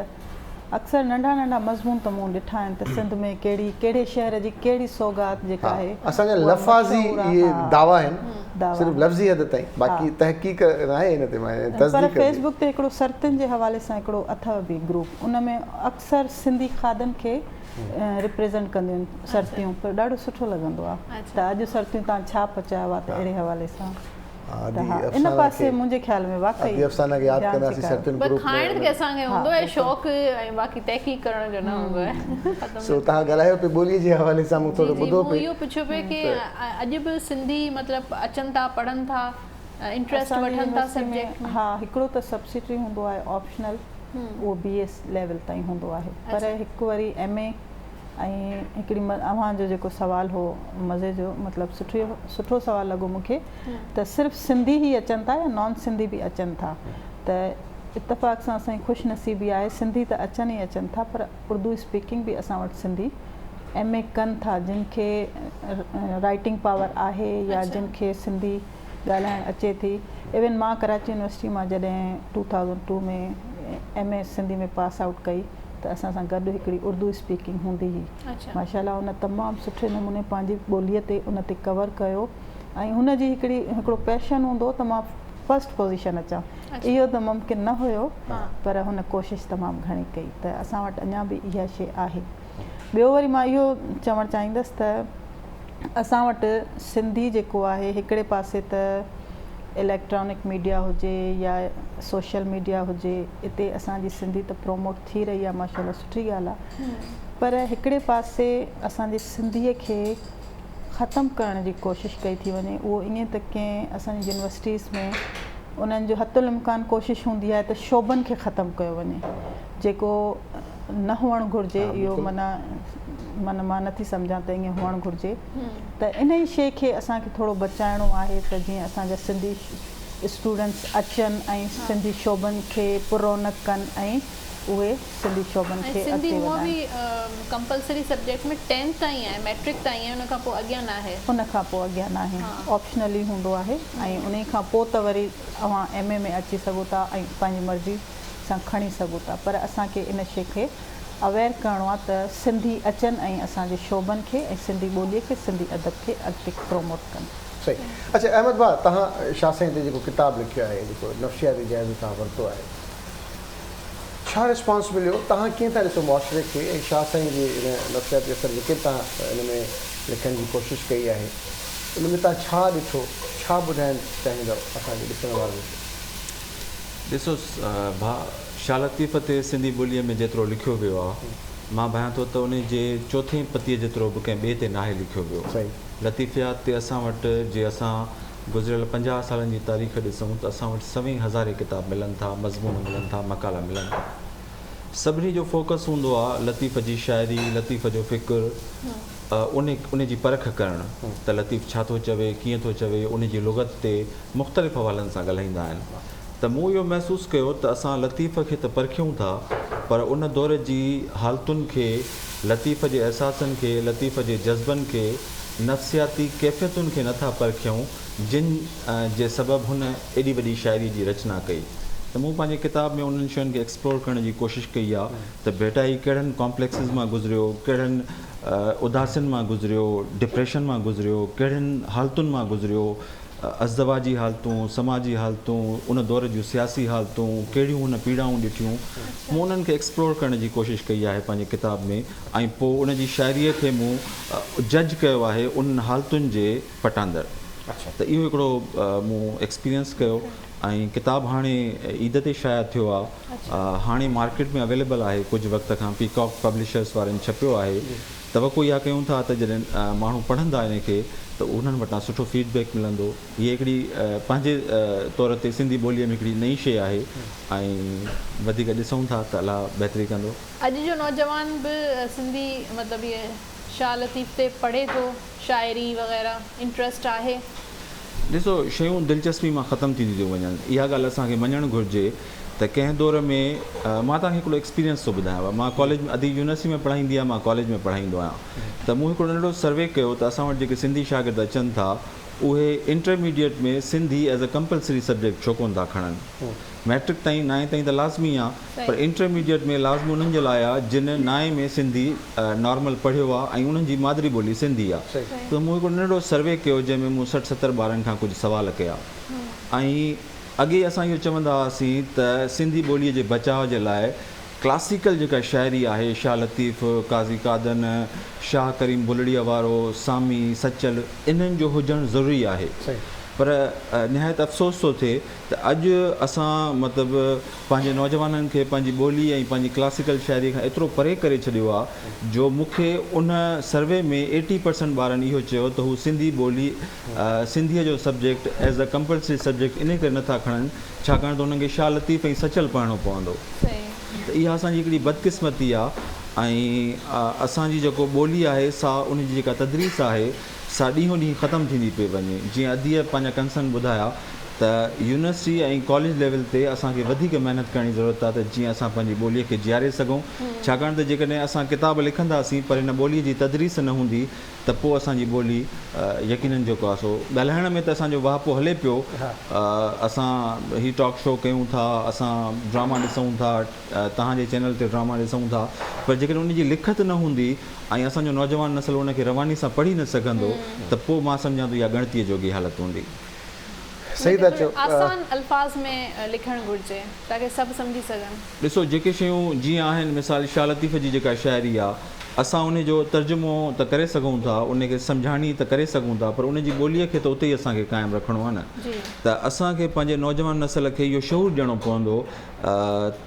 اڪثر ننڍا ننڍا مضمون ته مون ڏٺا آهن ته سنڌ ۾ ڪهڙي ڪهڙي شهر جي ڪهڙي سوغات جيڪا آهي اسان جا اها لفاظي مشهور آهي اهي ها دعويٰ آهن دعويٰ صرف آهن لفظي حد تائين ها باقي تحقيق ناهي ان تي پر تصديق جي. فيس بڪ تي هڪڙو سرتين جي حوالي سان هڪڙو اٿو به گروپ ان ۾ اڪثر سنڌي کاڌن کي ريپريزنٽ ڪنديون آهن سرتيون پر ڏاڍو سٺو لڳندو آهي ته اڄ سرتيون تان ڇا پچايو آهي ته اهڙي حوالي سان ادي ته ها ان افسانه پاسي کي منهنجي خيال ۾ واقعي ادي افسانه کي ياد ڌيان ڪنداسين ڇڪايو. سرتين پر گروپ ۾ کائڻ ان ته اسان کي ها هوندو آهي بلڪل. شوق ۽ باقي تحقيق ڪرڻ جو نه هوندو آهي ختم سو توهان ڳالهايو پئي ٻولي جي حوالي سان مون جي ٿورو جي ٻڌو مون پئي اهو پڇيو پئي ڪي ته اڄ به سنڌي مطلب اچن ٿا پڙهن ٿا انٽريسٽ اسان جي وٺن ٿا يونيورسٽي ۾ سبجيڪٽ ۾. ها هڪڙو ته سبسڊري هوندو آهي آپشنل اهو بي ايس ليول تائين هوندو آهي پر هڪ وري ايم اي ۽ هڪڙي اوهان جو جيڪو سوال هو مزي جو مطلب سٺي سٺو سوال لڳو مون کي ته صرف سنڌي ئي اچن ٿا يا نان سنڌي به اچن ٿا ته اتفاق سان اسان جي خوش نصيبي آهي سنڌي ته اچن ئي اچن ٿا پر اردو اسپيڪنگ به اسان وٽ سنڌي ايم اي ڪن ٿا جن کي رائٽنگ پاور آهي يا جن کي سنڌي ڳالهائڻ اچي ٿي ايون مان ڪراچي يونيورسٽي مان جڏهن two thousand two ۾ M A Sindhi ۾ pass out ڪئي ته اسان سان گڏ هڪڙي اردو اسپيڪنگ هوندي هئي ماشاء الله ان تمام سٺي نموني پنهنجي ٻوليء تي ان تي ڪور ڪيو ۽ هن جي هڪڙي هڪڙو پيشن هوندو هو ته مان فرسٽ پوزيشن اچان اهو ته ممڪن نه هيو پر هن ڪوشش تمام گهڻي ڪئي ته اسان وٽ اڃا به اها شيء آهي ٻيو وري مان اهو چوڻ چاهيندس ته اسان وٽ سنڌي جيڪو آهي هڪڙي پاسي ته اليڪٽرانڪ ميڊيا هجي يا سوشل ميڊيا هجي اتي اسان جي سنڌي ته پروموٽ ٿي رهي آهي ماشاء الله سٺي ڳالهه آهي پر هڪڙي پاسي اسان جي سنڌي کي ختم ڪرڻ جي ڪوشش ڪئي ٿي وڃي اهو ائين ته ڪنهن اسان جي يونيورسٽيز ۾ انهن جو حت الامڪان ڪوشش هوندي آهي ته شعبن کي ختم ڪيو وڃي جيڪو نه هئڻ گهرجي اهو معنيٰ معنيٰ مان نٿي سمجهان ته ائين هئڻ گهرجي ته انهي شيء کي اسان کي ٿورو بچائڻو آهي ته جيئن اسان جا سنڌي اسٽوڊنٽس اچن ۽ سنڌي شعبن کي پررونق ڪن ۽ اهي سنڌي شعبن ۽ کي سنڌي اڳتي هونء وڌائن. به ڪمپلسري سبجيڪٽ ۾ ٽينٿ تائين آهي ميٽرڪ تائين آهي ان کان پوء اڳيان ناهي. ان کان پوء اڳيان ناهي آپشنل ئي هوندو آهي ۽ انهي کان پوء ته وري اوهان ايم اي ۾ اچي سگهو ٿا ۽ پنهنجي مرضي سان کڻي سگهون ٿا پر اسان کي ان شي کي اويئر ڪرڻو آهي ته سنڌي اچن ۽ اسان جي شعبن کي ۽ سنڌي ٻولي کي سنڌي ادب کي اڳتي پروموٽ ڪن. صحيح اڇا احمد ڀاء توهان شاهه سائين تي جيڪو ڪتاب لکيو آهي جيڪو نفسياتي جائزو توهان ورتو آهي ڇا رسپانس مليو توهان ڪيئن ٿا ڏسو معاشري کي ۽ شاهه سائين جي ان نفسياتي اثر جيڪي به توهان ان ۾ لکڻ جي ڪوشش ڪئي آهي ان ۾ توهان ڇا ڏٺو ڇا ٻڌائڻ چاهيندؤ اسان جي ڏسڻ وارن کي. ڏسو ڀاء شاھ لطيف تي سنڌي ٻوليء ۾ جيترو لکيو ويو آ، مان ڀانيان ٿو ته انهي جي چوٿين پتيء جيترو به ڪنهن ٻئي تي ناهي لکيو ويو. لطيفيات تي اسان وٽ جي اسان گذريل 50 سالن جي تاريخ ڏسون ته اسان وٽ سوين هزارين ڪتاب ملن ٿا، مضمون ملن ٿا، مقالا ملن ٿا. سڀني جو فوڪس هوندو آ لطيف جي شاعري، لطيف جو فڪر، انهي جي پرک ڪرڻ ته لطيف ڇا ٿو چوي، ڪيئن ٿو چوي، انهي جي لغت تي مختلف حوالن سان ڳالهائيندا آهن ته مون اهو محسوس ڪيو ته اسان لطيف کي ته پرکيون ٿا پر ان دور جي حالتن کي، لطيف جي احساسن کي، لطيف جي جذبن کي، نفسياتي ڪيفيتن کي نه ٿا پرکيون جن جي سبب هن ايڏي وڏي شاعري جي رچنا ڪئي ته مون پنهنجي ڪتاب ۾ انهن شين کي ايڪسپلور ڪرڻ جي ڪوشش ڪئي آهي ته ڀيٽائي ڪهڙن ڪامپليڪسز مان گذريو، ڪهڙن اداسين مان گذريو، ڊپريشن مان گذريو، ڪهڙين حالتن مان گذريو، ازدواجي حالتون، سماجي حالتون، ان دور جون سياسي حالتون، ڪهڙيون هن پيڙائون ڏٺيون، مون انهن کي ايڪسپلور ڪرڻ جي ڪوشش ڪئي آهي پنهنجي ڪتاب ۾ ۽ پوء ان جي شاعريء کي مون جج ڪيو آهي انهن حالتن جي پٽاندر ته اهو هڪڙو مون ايڪسپيرينس ڪيو ۽ ڪتاب هاڻي عيد تي شايع ٿيو آهي هاڻي مارڪيٽ ۾ اويليبل آهي ڪجهه وقت کان پيڪاڪ پبلشرس وارن ڇپيو آهي توقع اها ڪيون ٿا ته جڏهن ماڻهو پڙهندا ان کي ته انهن وٽان سٺو فيڊ بيڪ ملندو. هيء هڪڙي پنهنجي طور تي سنڌي ٻوليء ۾ هڪڙي نئين شيء آهي ۽ وڌيڪ ڏسون ٿا ته الله بهتري ڪندو. اڄ جو نوجوان به سنڌي مطلب هيء شاهه لطيف تي پڙهي ٿو، شاعري وغيره انٽريسٽ آهي. ڏسو شيون دلچسپي مان ختم ٿينديون ٿيون وڃن اها ڳالهه اسان کي مڃڻ گهرجي ته ڪنهن دور ۾ مان توهان کي هڪڙو ايڪسپيرينس ٿو ٻڌايانو مان ڪاليج ۾ ادي يونيورسٽي ۾ پڙهائيندي آهي مان ڪاليج ۾ پڙهائيندو آهيان ته مون هڪڙو ننڍڙو سروي ڪيو ته اسان وٽ جيڪي سنڌي شاگرد اچن ٿا اهي intermediate ۾ Sindhi as a compulsory subject ڇو ڪونه ٿا کڻن. مئٽرڪ تائين نائين تائين ته لازمي آ پر انٽرميڊيٽ ۾ لازمي انهن جي لاء آ جن نائين ۾ سنڌي نارمل پڙهيو آ ۽ انهن جي مادري ٻولي سنڌي آ ته مون هڪڙو ننڍڙو سروي ڪيو جنهن ۾ مون 60 70 ٻارن کان ڪجهه سوال ڪيا ۽ اڳي اسان اهو چوندا هئاسين ته سنڌي ٻولي جي بچاء جي لاء ڪلاسيڪل جيڪا شاعري آهي شاهه لطيف، قاضي قادن، شاهه ڪريم بلڙيء وارو، سامي، سچل انهن جو هجڻ ضروري آهي پر نهايت افسوس ٿو ٿئي ته اڄ اسان مطلب پنهنجي نوجوانن کي پنهنجي ٻولي ۽ پنهنجي ڪلاسيڪل شاعري کان ايترو پري ڪري ڇڏيو آهي جو مون کي ان سروي ۾ ايٽي پرسنٽ ٻارن اهو چيو ته هو سنڌي ٻولي سنڌيء جو subject as a compulsory subject انهي ڪري نٿا کڻن ڇاڪاڻ ته انهن کي شاهه لطيف ۽ سچل پڙهڻو پوندو ته اها اسان جي هڪڙي بدقسمتي آ ۽ اسان جي جيڪو ٻولي آهي سا ان جي جيڪا تدريس آهي سا ڏينهون ڏينهن ختم ٿيندي پئي وڃي جيئن اديء پنهنجا ڪنسرن ٻڌايا ته يونيورسٽي ۽ ڪاليج ليول تي اسان کي وڌيڪ محنت ڪرڻ جي ضرورت آ ته جيئن اسان پنهنجي ٻوليء کي جياري سگهون ڇاڪاڻ ته جيڪڏهن اسان ڪتاب لکنداسين پر هن ٻوليء جي تدريس نه هوندي ته پوء اسان جي ٻولي يقينن جيڪو آهي سو ڳالهائڻ ۾ ته اسان جو واهپو هلي پيو اسان هي ٽاڪ شو ڪيون ٿا اسان ڊراما ڏسون ٿا توهان جي چينل تي ڊراما ڏسون ٿا پر جيڪڏهن ان جي لکت نه هوندي ۽ اسان جو نوجوان نسل ان کي رواني سان پڙهي نه سگهندو ته پوء مان سمجهان ٿو اها ڳڻتيء جوڳي حالت هوندي. صحيح ٿا چئو. آسان الفاظ ۾ لکڻ گهرجي تاڪه سڀ سمجهي سگهن. ڏسو جيڪي شيون جيئن آهن مثال شاهه لطيف جي جيڪا شاعري آ اسان انهي جو ترجمو ته ڪري سگهون ٿا انهي کي سمجهاڻي ته ڪري سگهون ٿا پر ان جي ٻوليء کي ته اتي ئي اسان کي قائم رکڻو آ نه ته اسان کي پنهنجي نوجوان نسل کي اهو شعور ڏيڻو پوندو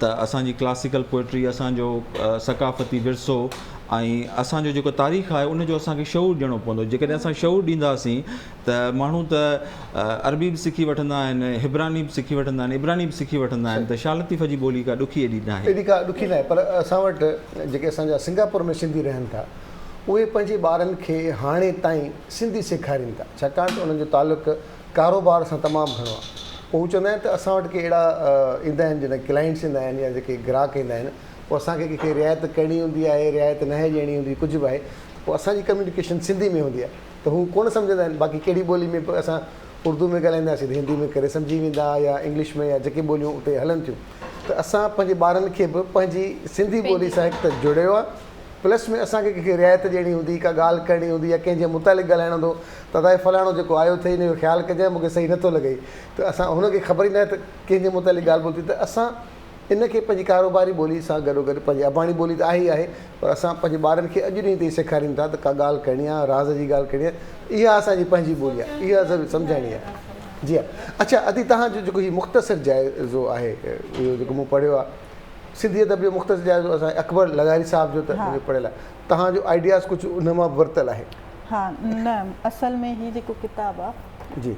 ته اسان جي ڪلاسيڪل پوئٽري اسان جو ثقافتي ورثو ۽ اسان جو جيڪو تاريخ آهي ان جو اسان کي شعور ڏيڻو پوندو جيڪڏهن اسان شعور ڏينداسين ته ماڻهو ته عربي به سکي وٺندا آهن، هبراني به سکي وٺندا آهن، عبراني به سکي وٺندا آهن ته شاهه لطيف جي ٻولي ڪا ڏکي ايڏي ناهي. ايڏي ڪا ڏکي ناهي پر اسان وٽ جيڪي اسان جا سنگاپور ۾ سنڌي رهن ٿا اهي پنهنجي ٻارن کي هاڻي تائين سنڌي سيکارين ٿا ڇاڪاڻ ته انهن جو تعلق ڪاروبار سان تمام گهڻو آهي پوء هو چوندا آهن ته اسان وٽ ڪي اهڙا ايندا آهن جڏهن ڪلائنٽس ايندا آهن يا جيڪي گراهڪ ايندا آهن پوء اسان کي ڪنهن کي رعايت ڪرڻي هوندي آهي رعايت ناهي ڏيڻي هوندي ڪجهه به آهي پوء اسان جي ڪميونيڪيشن سنڌي ۾ هوندي آهي ته هو ڪونه سمجهندا آهن باقي ڪهڙي ٻولي ۾ به اسان اردو ۾ ڳالهائينداسين ته هندي ۾ ڪري سمجهي ويندا يا انگلش ۾ يا جيڪي ٻوليون اتي هلن ٿيون ته اسان پنهنجي ٻارن کي به پنهنجي سنڌي ٻولي سان هڪ ته جوڙيو آهي پلس ۾ اسان کي ڪنهن کي رعايت ڏيڻي هوندي ڪا ڳالهه ڪرڻي هوندي يا ڪنهن جي متعلق ڳالهائڻو هوندو ته ادا هي فلاڻو جيڪو آيو اٿئي ان جو خيال ڪجانء مون کي صحيح نٿو لڳئي ته اسان هن کي خبر ئي ناهي ته ڪنهن جي متعلق ڳالهه ٻولهه ٿي ته اسان ان کي پنهنجي ڪاروباري ٻولي سان گڏوگڏ پنهنجي اباڻي ٻولي ته آهي ئي آهي پر اسان پنهنجي ٻارن کي اڄ ڏينهن تائين سيکاريون ٿا ته ڪا ڳالهه ڪرڻي آهي راز جي ڳالهه ڪرڻي آهي اها اسان جي پنهنجي ٻولي آهي اها ضرور سمجهائڻي آهي جي ها اڇا ادي توهان جو جيڪو هي مختصر جائزو آهي اهو جيڪو مون پڙهيو آهي سنڌي ادب جو مختصر جائزو اسان اڪبر لغاري صاحب جو ته منهنجو پڙهيل آهي توهان جو آئيڊياز ڪجهه ان مان به ورتل آهي. ها نه اصل ۾ هي جيڪو ڪتاب آهي جي.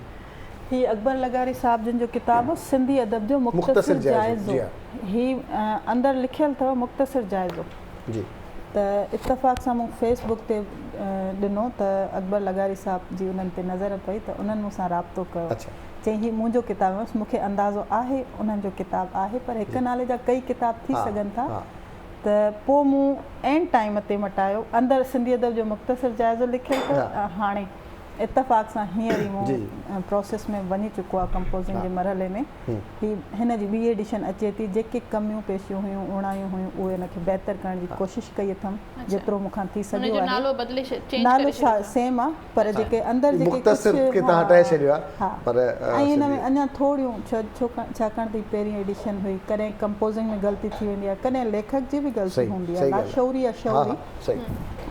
هي اڪبر لغاري صاحب جن جو ڪتاب هو سنڌي ادب جو مختصر جائزو هي اندر لکيل اٿو مختصر جائزو جي ته اتفاق سان مون فيس بڪ تي ڏنو ته اڪبر لغاري صاحب جي انهن تي نظر پئي ته انهن مون سان رابطو ڪيو چيائين هي منهنجو ڪتاب آهي مون کي اندازو آهي انهن جو ڪتاب آهي پر هڪ نالي جا ڪئي ڪتاب ٿي سگهن ٿا ته پوء مون عين ٽائيم تي مٽايو اندر سنڌي ادب جو مختصر جائزو لکيل اٿو هاڻي اتفاق سان هينئر ئي مون پروسيس ۾ وڃي چڪو آهي ڪمپوزنگ جي مرحلي ۾ هي هن جي ٻي ايڊيشن اچي ٿي جيڪي ڪميون پيشيون هيون اوڻايون هيون اهي ان کي بهتر ڪرڻ جي ڪوشش ڪئي اٿم جيترو مون کان ٿي سگهيو آهي نالو سيم آهي پر جيڪي اندر جيڪي ڪجهه ها ۽ هن ۾ اڃا ٿوريون ڇاڪاڻ ته هي پهرين ايڊيشن هئي ڪڏهن ڪمپوزنگ ۾ غلطي ٿي ويندي آهي ڪڏهن ليکڪ جي به غلطي هوندي آهي لاشعوري يا شعوري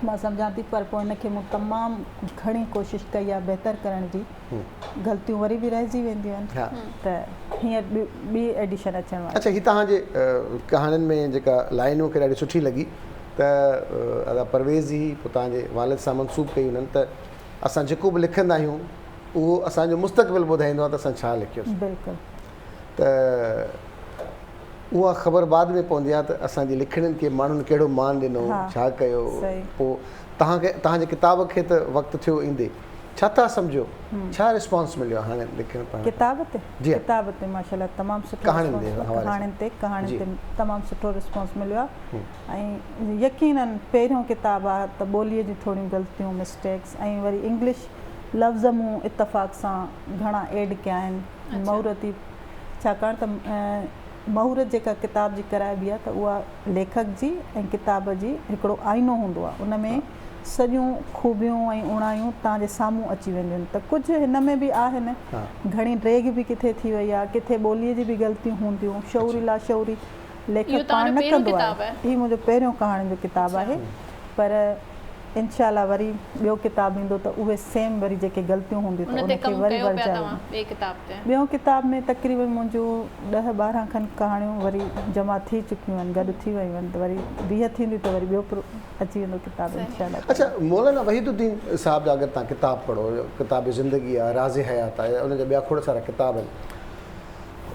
مان سمجهان ٿي پر پوء ان کي مون تمام گهڻي ڪوشش ڪئي آهي بهتر ڪرڻ جي غلطيون وري به رهجي وينديون آهن ته هينئر ٻي ايڊيشن اچڻ واري. اڇا هي توهان جي ڪهاڻين ۾ جيڪا لائين مون کي ڏاڍي سٺي لڳي ته ادا پرويز جي پوء توهان جي والد سان منسوب ڪئي انهن ته اسان جيڪو به لکندا آهيون اهو اسان جو مستقبل ٻڌائيندو آهي ته اسان ڇا لکيوسين. بلڪل. ته اها خبر بعد ۾ پوندي آهي ته اسان جي لکڻين کي ماڻهن ڪهڙو مان ڏنو، ڇا ڪيو، پوء توهان کي توهان جي ڪتاب کي ته وقت ٿيو ايندي، ڇا ٿا سمجهو، ڇا رسپانس مليو آهي هاڻي لکڻ پڙهڻ کان؟ ڪتاب تي؟ جي ها. ڪتاب تي ماشاء الله تمام سٺو ڪهاڻين جي رسپانس حوالي سان. ڪهاڻين تي ڪهاڻين تي تمام سٺو رسپانس مليو آهي ۽ يقينن پهريون ڪتاب آهي ته ٻوليء جون ٿوريون غلطيون مسٽيڪس ۽ وري انگلش لفظ مون اتفاق سان گهڻا ايڊ ڪيا آهن مهورتي ڇاڪاڻ ته مهورت جيڪا ڪتاب جي ڪرائبي آهي ته اها ليکڪ جي ۽ ڪتاب جي هڪڙو آئينو هوندو آهي ان ۾ سڄيون خوبيون ۽ اوڻايون توهان جي سامهون اچي وينديون آهن ته ڪجهه هن ۾ به آهن گهڻي ڊيگهه به ڪٿي ٿي وئي آهي ڪٿي ٻوليء جي به غلطيون هونديون شعوري لاشعوري ليکڪ پاڻ نه ڪندو آهي هي منهنجو پهريون ڪهاڻين جو ڪتاب آهي پر انشاء الله وري ٻيو ڪتاب ايندو ته اهي سيم وري جيڪي غلطيون هونديون ته ان کي وري ورجايو ويندو. ٻيون ڪتاب ۾ تقريبن منهنجون ڏهه 12 کن ڪهاڻيون وري جمع ٿي چڪيون آهن گڏ ٿي ويون آهن ته وري ويهه ٿينديون ته وري ٻيو اچي ويندو ڪتاب انشاء الله اڇا مولانا وحيد الدين صاحب جا اگر توهان ڪتاب پڙهو ڪتاب زندگي آهي راز حيات آهي ان جا ٻيا کوڙ سارا ڪتاب آهن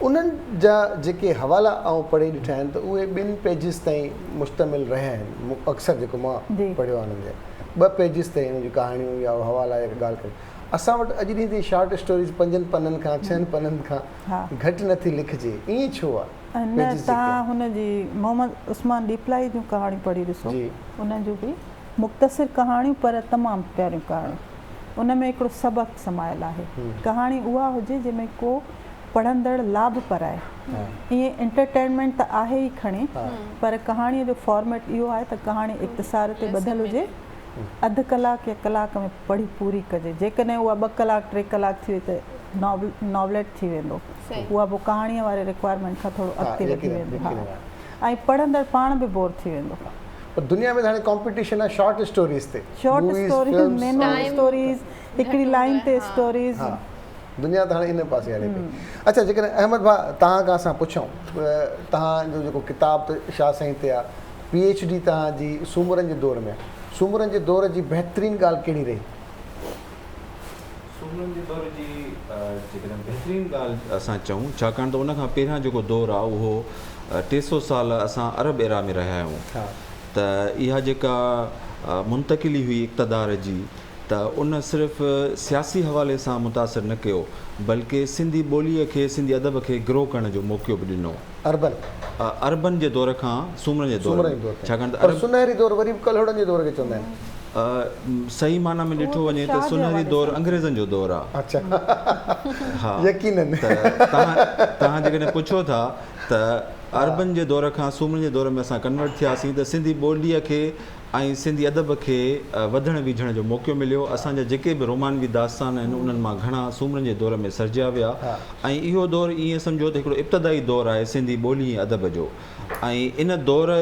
انهن جا جيڪي حوالا آئون پڙهي ڏٺا آهن ته اهي ٻن پيجز تائين مشتمل رهيا آهن اڪثر جيڪو مان پڙهيو آهي انهن جا ٻه پيجز تائين انهن جون ڪهاڻيون يا حوالا يا ڳالهه ڪري اسان وٽ اڄ ڏينهن تائين شارٽ اسٽوريز پنجن پنن کان ڇهن پنن کان گهٽ نه ٿي لکجي ائين ڇو آهي نه توهان هن جي محمد عثمان ڏيپلائي جون ڪهاڻيون پڙهي ڏسو انهن جون به مختصر ڪهاڻيون پر تمام پياريون ڪهاڻيون ان ۾ هڪڙو سبق سمايل آهي. ڪهاڻي اها هجي جنهن ۾ ڪو پڙهندڙ لاڀ پرائي. ائين انٽرٽينمينٽ ته آهي ئي کڻي پر ڪهاڻيء جو فارميٽ اهو آهي ته ڪهاڻي اختصار تي ٻڌل هجي، اڌ ڪلاڪ يا ڪلاڪ ۾ پڙهي پوري ڪجي. جيڪڏهن اها ٻه ڪلاڪ ٽي ڪلاڪ ٿي وئي ته ناوليٽ ٿي ويندو. اها پوء ڪهاڻيء واري رڪوائرمينٽ کان ٿورو اڳتي وڌي ويندي. ۽ پڙهندڙ پاڻ به بور ٿي ويندو. پر دنيا ۾ ته هاڻي ڪامپيٽيشن آهي شارٽ اسٽوريز تي. شارٽ اسٽوريز، نينو اسٽوريز، هڪڙي لائين تي اسٽوريز. ها دنيا ته هاڻي ان پاسي هلي پئي. اڇا جيڪڏهن احمد ڀاء توهان کان اسان پڇون توهان جو جيڪو ڪتاب ته شاهه سائين تي آهي پي ايڇ ڊي توهان جي سومرن جي دور ۾ آهي سومرن جي دور جي بهترين ڳالهه ڪهڙي رهي؟ سومرن جي دور جي جيڪڏهن بهترين ڳالهه اسان چئون ڇاڪاڻ ته ان کان پهريان جيڪو دور آهي اهو 300 سال اسان عرب ايرا ۾ رهيا آهيون ته اها جيڪا منتقلي هئي اقتدار جي ته ان صرف سياسي حوالي سان متاثر نه ڪيو بلڪه سنڌي ٻوليء کي سنڌي ادب کي گرو ڪرڻ جو موقعو به ڏنو. عربن. عربن جي دور کان سومرن جي دور ۾. ڇاڪاڻ ته پر سنهري دور وري به ڪلهوڙن جي دور کي چوندا آهن. صحيح معنيٰ ۾ ڏٺو وڃي ته سنهري دور انگريزن جو دور آ. اڇا يقينن. ته توهان جيڪڏهن پڇو ٿا ته عربن جي دور کان سومرن جي دور ۾ اسان ڪنورٽ ٿياسين ته سنڌي ٻوليء کي ۽ سنڌي ادب کي وڌڻ ويجهڻ جو موقعو مليو. اسان جا جيڪي به رومانوي داستان آهن انهن مان گهڻا سومرن جي دور ۾ سرجيا ويا ۽ اهو دور ائين سمجهو ته هڪڙو ابتدائي دور آهي سنڌي ٻولي ۽ ادب جو ۽ ان دور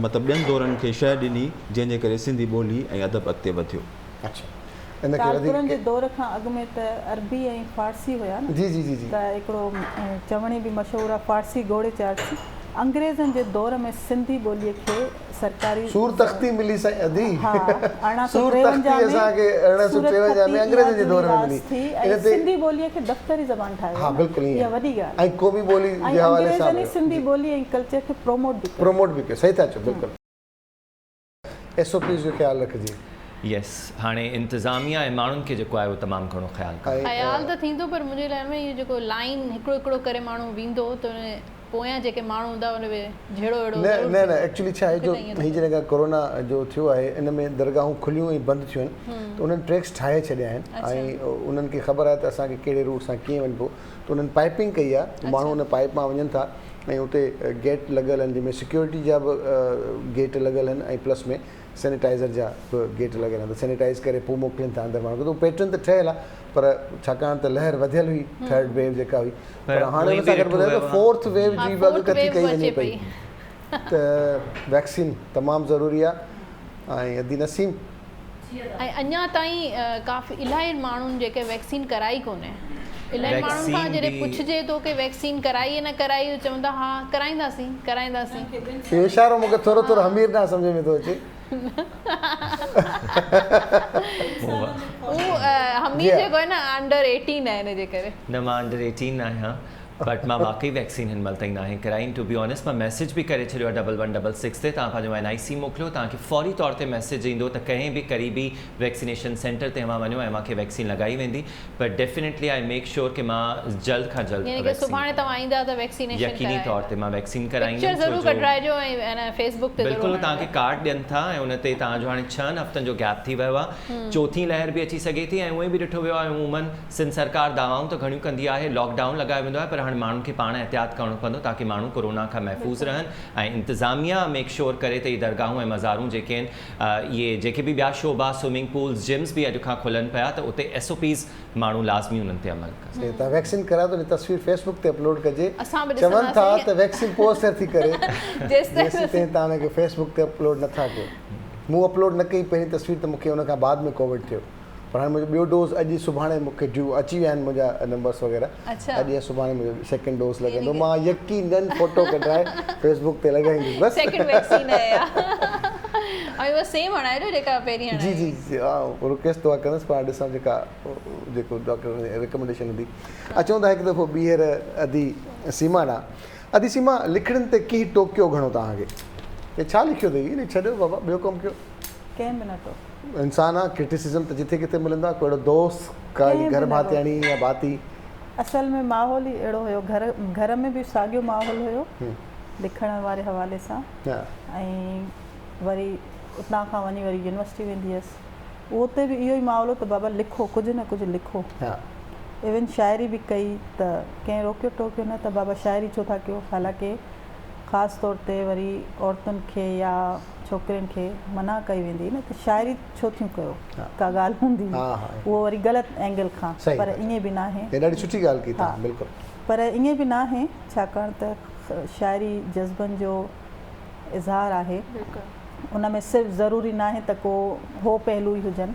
مطلب ٻين دورن کي شهه ڏني جنهن جي ڪري سنڌي ٻولي ۽ ادب اڳتي وڌيو. ٽالپرن جي دور کان اڳ ۾ ته عربي ۽ فارسي هيا نه ته هڪڙو چوڻي به مشهور آهي فارسي گهوڙي چارسي انگريزن جي دور ۾ سنڌي ٻولي کي سرڪاري سور تختي ملي سائين ادي ها سور تختي اسان کي 1853 ۾ انگريزن جي دور ۾ ملي ان تي سنڌي ٻولي کي دفتري زبان ٺاهيو ها بلڪل ائين اها وڏي ڳالهه ۽ قومي ٻولي جي حوالي سان انگريزن ئي سنڌي ٻولي ۽ ڪلچر کي پروموٽ به ڪيو پروموٽ به ڪيو صحيح ٿا چئو بلڪل ايس او پيز جو خيال رکجي. يس هاڻي انتظاميا ۽ ماڻهن کي جيڪو آهي اهو تمام گهڻو خيال ڪرڻو. خيال ته ٿيندو پر منهنجي خيال ۾ اهو جيڪو لائين هڪڙو هڪڙو ڪري ماڻهو ويندو ته ان پويان جيڪي ماڻهو هوندا ان ۾ جهيڙو ويڙو نه نه نه ايڪچولي ڇا آهي جو هي جڏهن کان ڪورونا جو ٿيو آهي ان ۾ درگاهون کليون ۽ بند ٿيون آهن ته انهن ٽريڪس ٺاهي ڇڏيا آهن ۽ انهن کي خبر آهي ته اسان کي ڪهڙي روٽ سان ڪيئن وڃبو ته انهن پائپنگ ڪئي آهي ماڻهو ان پائپ مان وڃن ٿا ۽ اتي گيٽ لڳل آهن جنهن ۾ سيڪيورٽي جا به گيٽ لڳل آهن ۽ پلس ۾ سينيٽائزر جا به گيٽ لڳل آهن ته سينيٽائز ڪري پوء موڪلين ٿا اندر ماڻهن کي ته پيٽرن ته ٺهيل آهي پر ڇاڪاڻ ته لهر وڌيل هئي ٿرڊ ويو جيڪا هئي پر هاڻي ان سان گڏ ٻڌايو ته فورٿ ويو جي به اڳڪٿي ڪئي وڃي پئي ته ويڪسين تمام ضروري آهي ۽ ادي نسيم ۽ اڃا تائين ڪافي الاهي ماڻهن جيڪي ويڪسين ڪرائي ڪونهي الاهي ماڻهن کان جڏهن پڇجي ٿو ڪي ويڪسين ڪرائي يا نه ڪرائي ته چون ٿا ها ڪرائينداسين ڪرائينداسين. اهو اشارو مون کي ٿورو ٿورو حمير ڏانهن سمجهه ۾ ٿو اچي. هو حمير جيڪو آهي نه انڊر ايٽين آهي ان جي ڪري. نه مان انڊر ايٽين نه آهيان. بٽ مان واقعي ويڪسين هن مهل تائين ناهي ڪرائي ٽو بي آنيسٽ مان ميسيج به ڪري ڇڏيو آهي ڊبل ون ڊبل سڪس تي توهان پنهنجو اين آء سي موڪليو توهان کي فوري طور تي ميسيج ايندو ته ڪنهن به قريبي ويڪسينيشن سينٽر تي اوهان وڃو ۽ اوهان کي ويڪسين لڳائي ويندي but definitely I make sure ڪي مان جلد کان جلد يعني ڪي ويڪسين سڀاڻي توهان ايندا ته ويڪسينيشن يقيني طور ڪرائيندا تي مان ويڪسين پڪچر ڪرائيندم ڇو ضرور جو ڪڍرائجو ۽ فيس بڪ تي ضرور بلڪل توهان کي هڻجو. ڪارڊ ڏين ٿا ۽ ان تي توهان جو هاڻي ڇهن هفتن جو گيپ ٿي ويو آهي چوٿين لهر به اچي سگهي ٿي ۽ اونئن به ڏٺو ويو آهي عموماً سنڌ سرڪار دعوائون ته گهڻيون ڪندي آهي، لاڪ ڊائون لڳايو ويندو آهي پر هاڻي ماڻهن کي پاڻ احتياط ڪرڻو پوندو تاڪه ماڻهو ڪورونا کان محفوظ رهن ۽ انتظاميا ميڪ شور ڪري ته اهي درگاهون ۽ مزارون جيڪي آهن اهي جيڪي به ٻيا شعبا سوئمنگ پولز جمز به اڄ کان کلن پيا ته اتي ايس او پيز ماڻهو لازمي انهن تي عمل ڪن. صحيح تان ويڪسين ڪرايو ته ان جي تصوير فيس بڪ تي اپلوڊ ڪجي اسان به چون ٿا ڏسنداسين ته ويڪسين پوء اثر ٿي ڪري جيستائين جيسين تائين تان ان کي فيس بڪ تي اپلوڊ نه ٿا ڪيو مون اپلوڊ نه ڪئي پهرين تصوير ته مون کي ان کان بعد ۾ ڪووڊ ٿيو. پر هاڻي منهنجو ٻيو ڊوز اڄ سڀاڻي مون کي ڊيو اچي ويا آهن منهنجا نمبرس وغيره اڄ يا سڀاڻي منهنجو سيڪنڊ ڊوز لڳندو مان يقينن فوٽو ڪڍرائي فيس بڪ تي لڳائيندس بس سيڪنڊ ويڪسين آهي اها ۽ اها سيم هڻائجو جيڪا پهرين هڻائي جي جي جي ها رڪويسٽ دعا ڪندس پر هاڻي ڏسان جيڪا جيڪو ڊاڪٽر ريڪمينڊيشن هوندي اچون ٿا هڪ دفعو ٻيهر ادي سيما ڏانهن ادي سيما لکڻين تي ڪنهن ٽوڪيو گهڻو توهان کي هي ڇا لکيو اٿئي هي ڇڏيو بابا ٻيو ڪم ڪيو ڪنهن به نه ٽوڪيو انسان آ ڪرٽيسزم ته جٿي ڪٿي ملندو آ ڪو اهڙو دوست ڪا اهڙي گهر ڀاتياڻي يا ڀاتي. اصل ۾ ماحول ئي اهڙو هيو گهر گهر ۾ به ساڳيو ماحول هيو لکڻ واري حوالي سان ۽ وري اتان کان وڃي وري يونيورسٽي ويندي هيس اتي به اهو ئي ماحول هو ته بابا لکو ڪجهه نه ڪجهه لکو ايون شاعري به ڪئي ته ڪنهن روڪيو ٽوڪيو نه ته بابا شاعري ڇو ٿا ڪيو حالانڪه خاص طور تي وري عورتن کي يا ڇوڪرين کي منع ڪئي ويندي هئي نه ته شاعري ڇو ٿيون ڪيو ڪا ڳالهه هوندي اهو وري غلط اينگل کان پر ائين به ناهي ڏاڍي سٺي ڳالهه ڪئي توهان بلڪل پر ائين به ناهي ڇاڪاڻ ته شاعري جذبن جو اظهار آهي ان ۾ صرف ضروري ناهي ته ڪو هو پهلو ئي هجن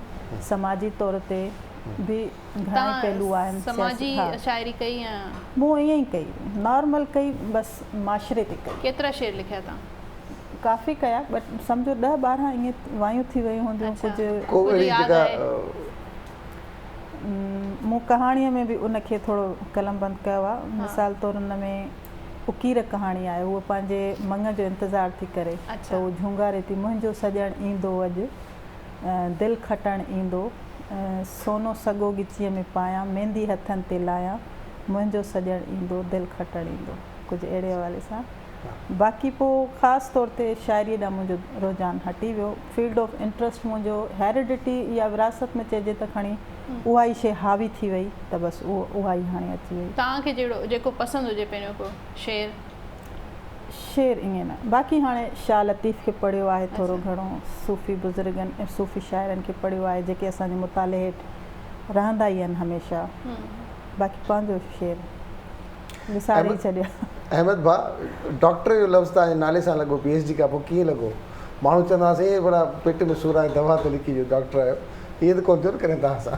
سماجي طور تي به گهڻا ئي پهلو آهن سماجي شاعري ڪئي يا مون ائين ئي ڪئي نارمل ڪئي بس معاشري تي ڪئي. ڪيترا شعر لکيا توهان؟ ڪافي ڪيا بٽ سمجهو ڏهه ٻارهن ائين وايون ٿي ويون هونديون ڪجهه. ڪو اهڙي جيڪا. مون ڪهاڻيء ۾ به ان کي ٿورو قلمبند ڪيو آهي. مثال طور ان ۾ اڪير ڪهاڻي آهي. هوء پنهنجي مڱ جو انتظار ٿي ڪري ته هوء جهونگاري ٿي، منهنجو سڄڻ ايندو اڄ، دل کٽڻ ايندو، سونو سڳو ڳچيء ۾ پايان، ميندي هٿن تي لايان، منهنجو سڄڻ ايندو، دل کٽڻ ايندو. ڪجهه اهڙي حوالي سان. باقي پوء خاص طور تي شاعريء ڏانهن منهنجو رجحان هٽي ويو. فيلڊ آف انٽرسٽ منهنجو هيريڊٽي يا وراثت ۾ چئجي ته کڻي اها ئي شيء حاوي ٿي وئي ته بس اهو اها ئي هاڻي اچي وئي. توهان کي جهڙو جيڪو پسند هجي پهريون ڪو شعر؟ شعر ائين نه باقي هاڻي شاهه لطيف کي پڙهيو آهي ٿورو گهڻو صوفي بزرگن ۽ صوفي شاعرن کي پڙهيو آهي جيڪي اسان جي مطالعي هيٺ رهندا ئي آهن هميشه باقي پنهنجو شعر وساري ئي ڇڏيا. احمد ڀاء ڊاڪٽر جو لفظ توهان جي نالي سان لڳو پي ايڇ ڊي کان پوء ڪيئن لڳو ماڻهو چوندا هئا سائين ڀلا پيٽ ۾ سور آهي دوا ته لکي ڏيو ڊاڪٽر آهيو ائين ته ڪونه ٿيو نه ڪڏهن توهان سان.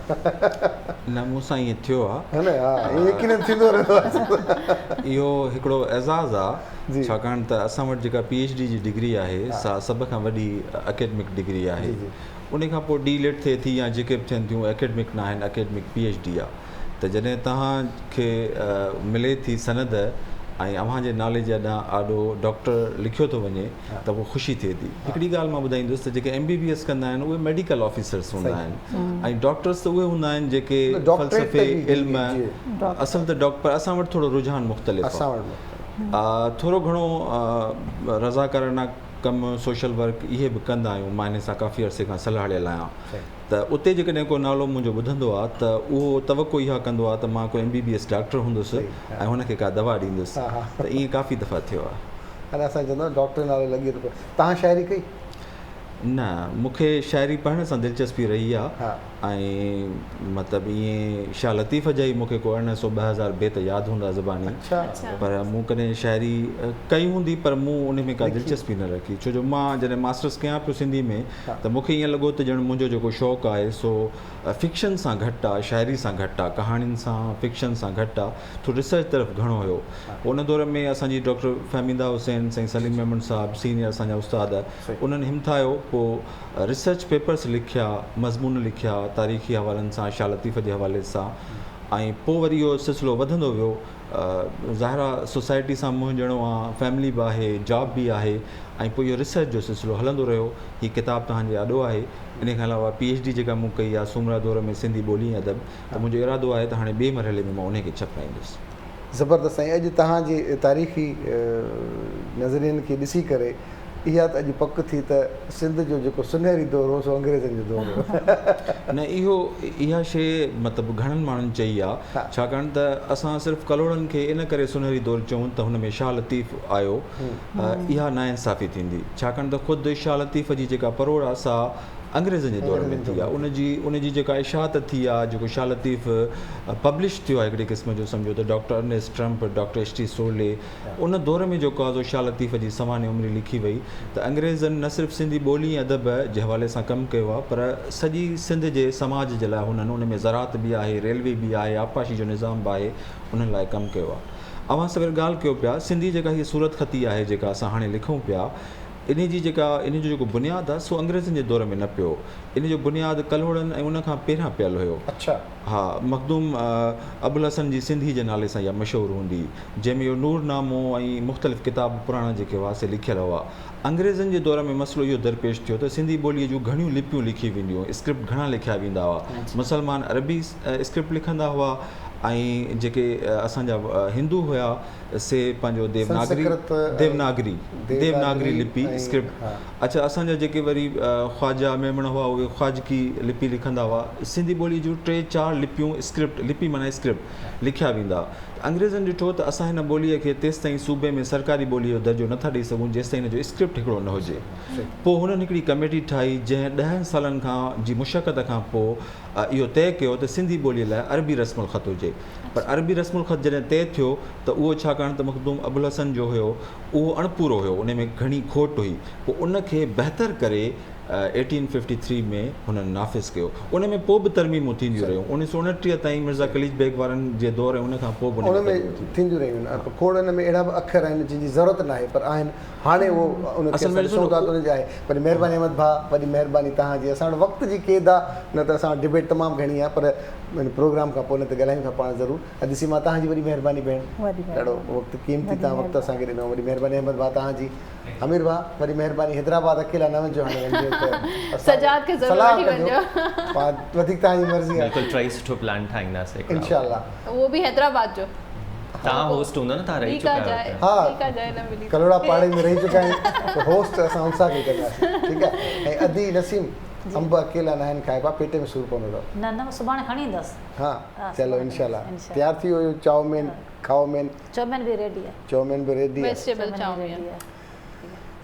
نه مون سان ائين ٿيو آ. ها نه ها ائين يقينن ٿيندو رهندو آ. اهو هڪڙو اعزاز آ ڇاڪاڻ ته اسان وٽ جيڪا پي ايڇ ڊي جي ڊگري آهي سا سڀ کان وڏي اڪيڊمڪ ڊگري آهي انهي کان پوء ڊي لٽ ٿئي ٿي يا جيڪي به ٿين ٿيون اڪيڊمڪ ناهن اڪيڊمڪ پي ايڇ ڊي آ. ته جڏهن توهان کي ملي ٿي سند ۽ اوهان جي نالي جي اڏان آڏو ڊاڪٽر لکيو ٿو وڃي ته پوء خوشي ٿئي ٿي. هڪڙي ڳالهه مان ٻڌائيندس ته جيڪي ايم بي بي ايس ڪندا آهن اهي ميڊيڪل آفيسرس هوندا آهن ۽ ڊاڪٽرس ته اهي هوندا آهن جيڪي فلسفي علم اصل ته ڊاڪ پر اسان وٽ ٿورو رجحان مختلف آهي ٿورو گهڻو رضاڪارانه ڪم سوشل ورڪ اهي به ڪندا آهيون مان انهي سان ڪافي عرصي کان سلهاڙيل آهيان. ته اتي جيڪڏهن ڪو نالو منهنجو ٻڌندو آ ته اهو توقع اها ڪندو آ ته مان ڪو M B B S doctor هوندس ۽ هن کي ڪا دوا ڏيندس ته ائين ڪافي دفعا ٿيو آ. هاڻي اسان چوندا ڊاڪٽر نالو لڳي ٿو پيو. توهان شاعري ڪئي؟ نه مون کي شاعري پڙهڻ سان دلچسپي رهي آ ۽ مطلب ائين شاهه لطيف جا ئي مون کي ڪو 1800 2000 بيت ياد هوندا زباني پر مون ڪڏهن شاعري ڪئي هوندي پر مون ان ۾ ڪا دلچسپي نه رکي ڇو جو مان جڏهن ماسٽرس ڪيان پيو سنڌي ۾ ته مون کي ائين لڳو ته ڄڻ منهنجو جيڪو شوق آهي سو فڪشن سان گهٽ آ، شاعري سان گهٽ آ، ڪهاڻين سان، فڪشن سان گهٽ آ، ٿورو ريسرچ طرف گهڻو هيو. پوء ان دور ۾ اسان جي ڊاڪٽر فهميده حسين، سائين سليم ميمڻ صاحب، سينيئر اسان جا استاد، انهن همٿايو، پوء ريسرچ پيپرس لکيا، مضمون لکيا، تاريخي حوالن سان، شاهه لطيف جي حوالي سان ۽ پوء وري اهو سلسلو وڌندو ويو. ظاهر آ سوسائٽي سان منهن ڏيڻو آ، فيملي به آهي، جاب به آهي ۽ پوء اهو ريسرچ جو سلسلو هلندو رهيو. هي ڪتاب توهان جي آڏو آهي. انهي کان علاوه پي ايڇ ڊي جيڪا مون ڪئي آ سومرا دور ۾ سنڌي ٻولي ۽ ادب ته منهنجو ارادو آهي ته هاڻي ٻئي مرحلي ۾ مان انهي کي ڇپرائيندس. زبردست سائين اڄ توهان جي تاريخي نظرين کي ڏسي ڪري اها ته اڄ پڪ ٿي ته سنڌ جو جيڪو سنهري دور هو سو انگريزن جو دور هو. نه اهو اها شيء مطلب گهڻن ماڻهن چئي آ ڇاڪاڻ ته اسان صرف ڪلهوڙن کي ان ڪري سنهري دور چئون ته هن ۾ شاهه لطيف آيو اها ناانصافي ٿيندي ڇاڪاڻ ته خود شاهه لطيف جي جيڪا پروڙ آ سا انگريزن جي دور ۾ ٿي آ ان جي ان جي جيڪا اشاعت ٿي آ جيڪو شاهه لطيف پبلش ٿيو آ هڪڙي قسم جو سمجهو ته doctor Ernest Trumpp doctor H T Sorley ان دور ۾ جيڪو آ سو شاهه لطيف جي سوانح عمري لکي وئي ته انگريزن نه صرف سنڌي ٻولي ۽ ادب جي حوالي سان ڪم ڪيو آ پر سڄي سنڌ جي سماج جي لاء هنن ان ۾ زراعت به آهي ريلوي به آهي آبپاشي جو نظام به آهي انهن لاء ڪم ڪيو آ اوهان سوير ڳالهه ڪيو پيا سنڌي جيڪا هي صورتخطي آهي جيڪا اسان هاڻي لکون پيا انهي جي جيڪا انهي جو جيڪو بنياد آهي سو انگريزن جي دور ۾ نه پيو انهي جو بنياد ڪلهوڙن ۽ ان کان پهريان پيل هيو. اڇا. ها مخدوم ابوالحسن جي سنڌي جي نالي سان اها مشهور هوندي هئي جنهن ۾ اهو نورنامو ۽ مختلف ڪتاب پراڻا جيڪي هئا سي لکيل هئا. انگريزن جي دور ۾ مسئلو اهو درپيش ٿيو ته سنڌي ٻوليء جون گهڻيون لپيون لکي وينديون اسڪرپٽ گهڻا لکيا ويندا هئا. مسلمان عربي اسڪرپٽ لکندا هئا ۽ جيڪي اسان جا هندو هيا سي پنهنجو ديوناگري ديوناگري ديوناگري لپي اسڪرپٽ اڇا اسان جا جيڪي وري خواجا ميمڻ هئا اهي خواجڪي لپي لکندا هئا سنڌي ٻولي جون ٽي چار لپيون اسڪرپٽ لپي معنيٰ اسڪرپٽ لکيا ويندا ته انگريزن ڏٺو ته اسان هن ٻوليء کي تيستائين صوبي ۾ سرڪاري ٻوليء جو درجو نٿا ڏئي سگهون جيستائين هن جو اسڪرپٽ هڪڙو نه هجي پوء هنن هڪڙي ڪميٽي ٺاهي جنهن ڏهن سالن کان جي مشقت کان پوء اهو طئي ڪيو ته سنڌي ٻوليء لاء عربي رسم الخط هجي پر عربي رسم الخط جڏهن طئي ٿيو ته اهو ڇاڪاڻ ته مخدوم ابوالحسن جو هيو اهو اڻپورو هيو ان ۾ گهڻي کوٽ هئي پوء ان کي بهتر ڪري ايٽين ففٽي ٿري ۾ هنن نافذ ڪيو ان ۾ پوء به ترميمون ٿينديون رهيون اڻويهه سؤ اڻٽيهه تائين مرزا قليچ بيگ وارن جي دور ۽ ان کان پوء به ان ۾ ٿينديون رهيون آهن پر کوڙ ان ۾ اهڙا به اکر آهن جن جي ضرورت ناهي پر آهن هاڻي اهو ان کي اسان ڏسون ٿا ته ان جي آهي وڏي مهرباني احمد ڀاء وڏي مهرباني توهان جي اسان وٽ وقت جي قيد آ نه ته اسان وٽ ڊبيٽ تمام گهڻي آ پر ان پروگرام کان پوء ان تي ڳالهايون ٿا پاڻ ضرور ادي سيما توهان جي وڏي مهرباني ڀيڻ ڏاڍو وقت قيمتي توهان وقت اسان کي ڏنو وڏي مهرباني احمد ڀاء توهان جي امير ڀاء وڏي مهرباني حيدرآباد اڪيلا نه وڃجو هاڻي وڃجو ته سجاد کي ضرور وٺي وڃجو پاڻ وڌيڪ توهان جي مرضي آ بلڪل ٽرائي سٺو پلان ٺاهينداسين هڪڙا انشاء الله اهو به حيدرآباد جو توهان هوسٽ هوندا نه توهان رهي چڪا آهيو ها ڪلهوڙا پاڙي ۾ رهي چڪا آهيون ته هوسٽ اسان ان سان کي ڪنداسين ٺيڪ آهي ۽ ادي نسيم انب اڪيلا ناهن کائبا پيٽ ۾ سور پوندو اٿو. نه نه سڀاڻي کڻي ايندس. ها چلو انشاء الله تيار ٿي ويو چائومين کائومين. چائومين به ريڊي آهي. چائومين به ريڊي آهي. Vegetable chowmein.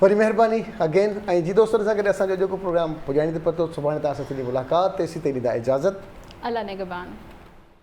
وڏي مهرباني اگين ۽ جي دوستن سان گڏ اسان جو اڄوڪو پروگرام پڄاڻي تي پهتو سڀاڻي توهان سان ٿيندي ملاقات تيسين تائين ڏيندا اجازت. الله نگهبان.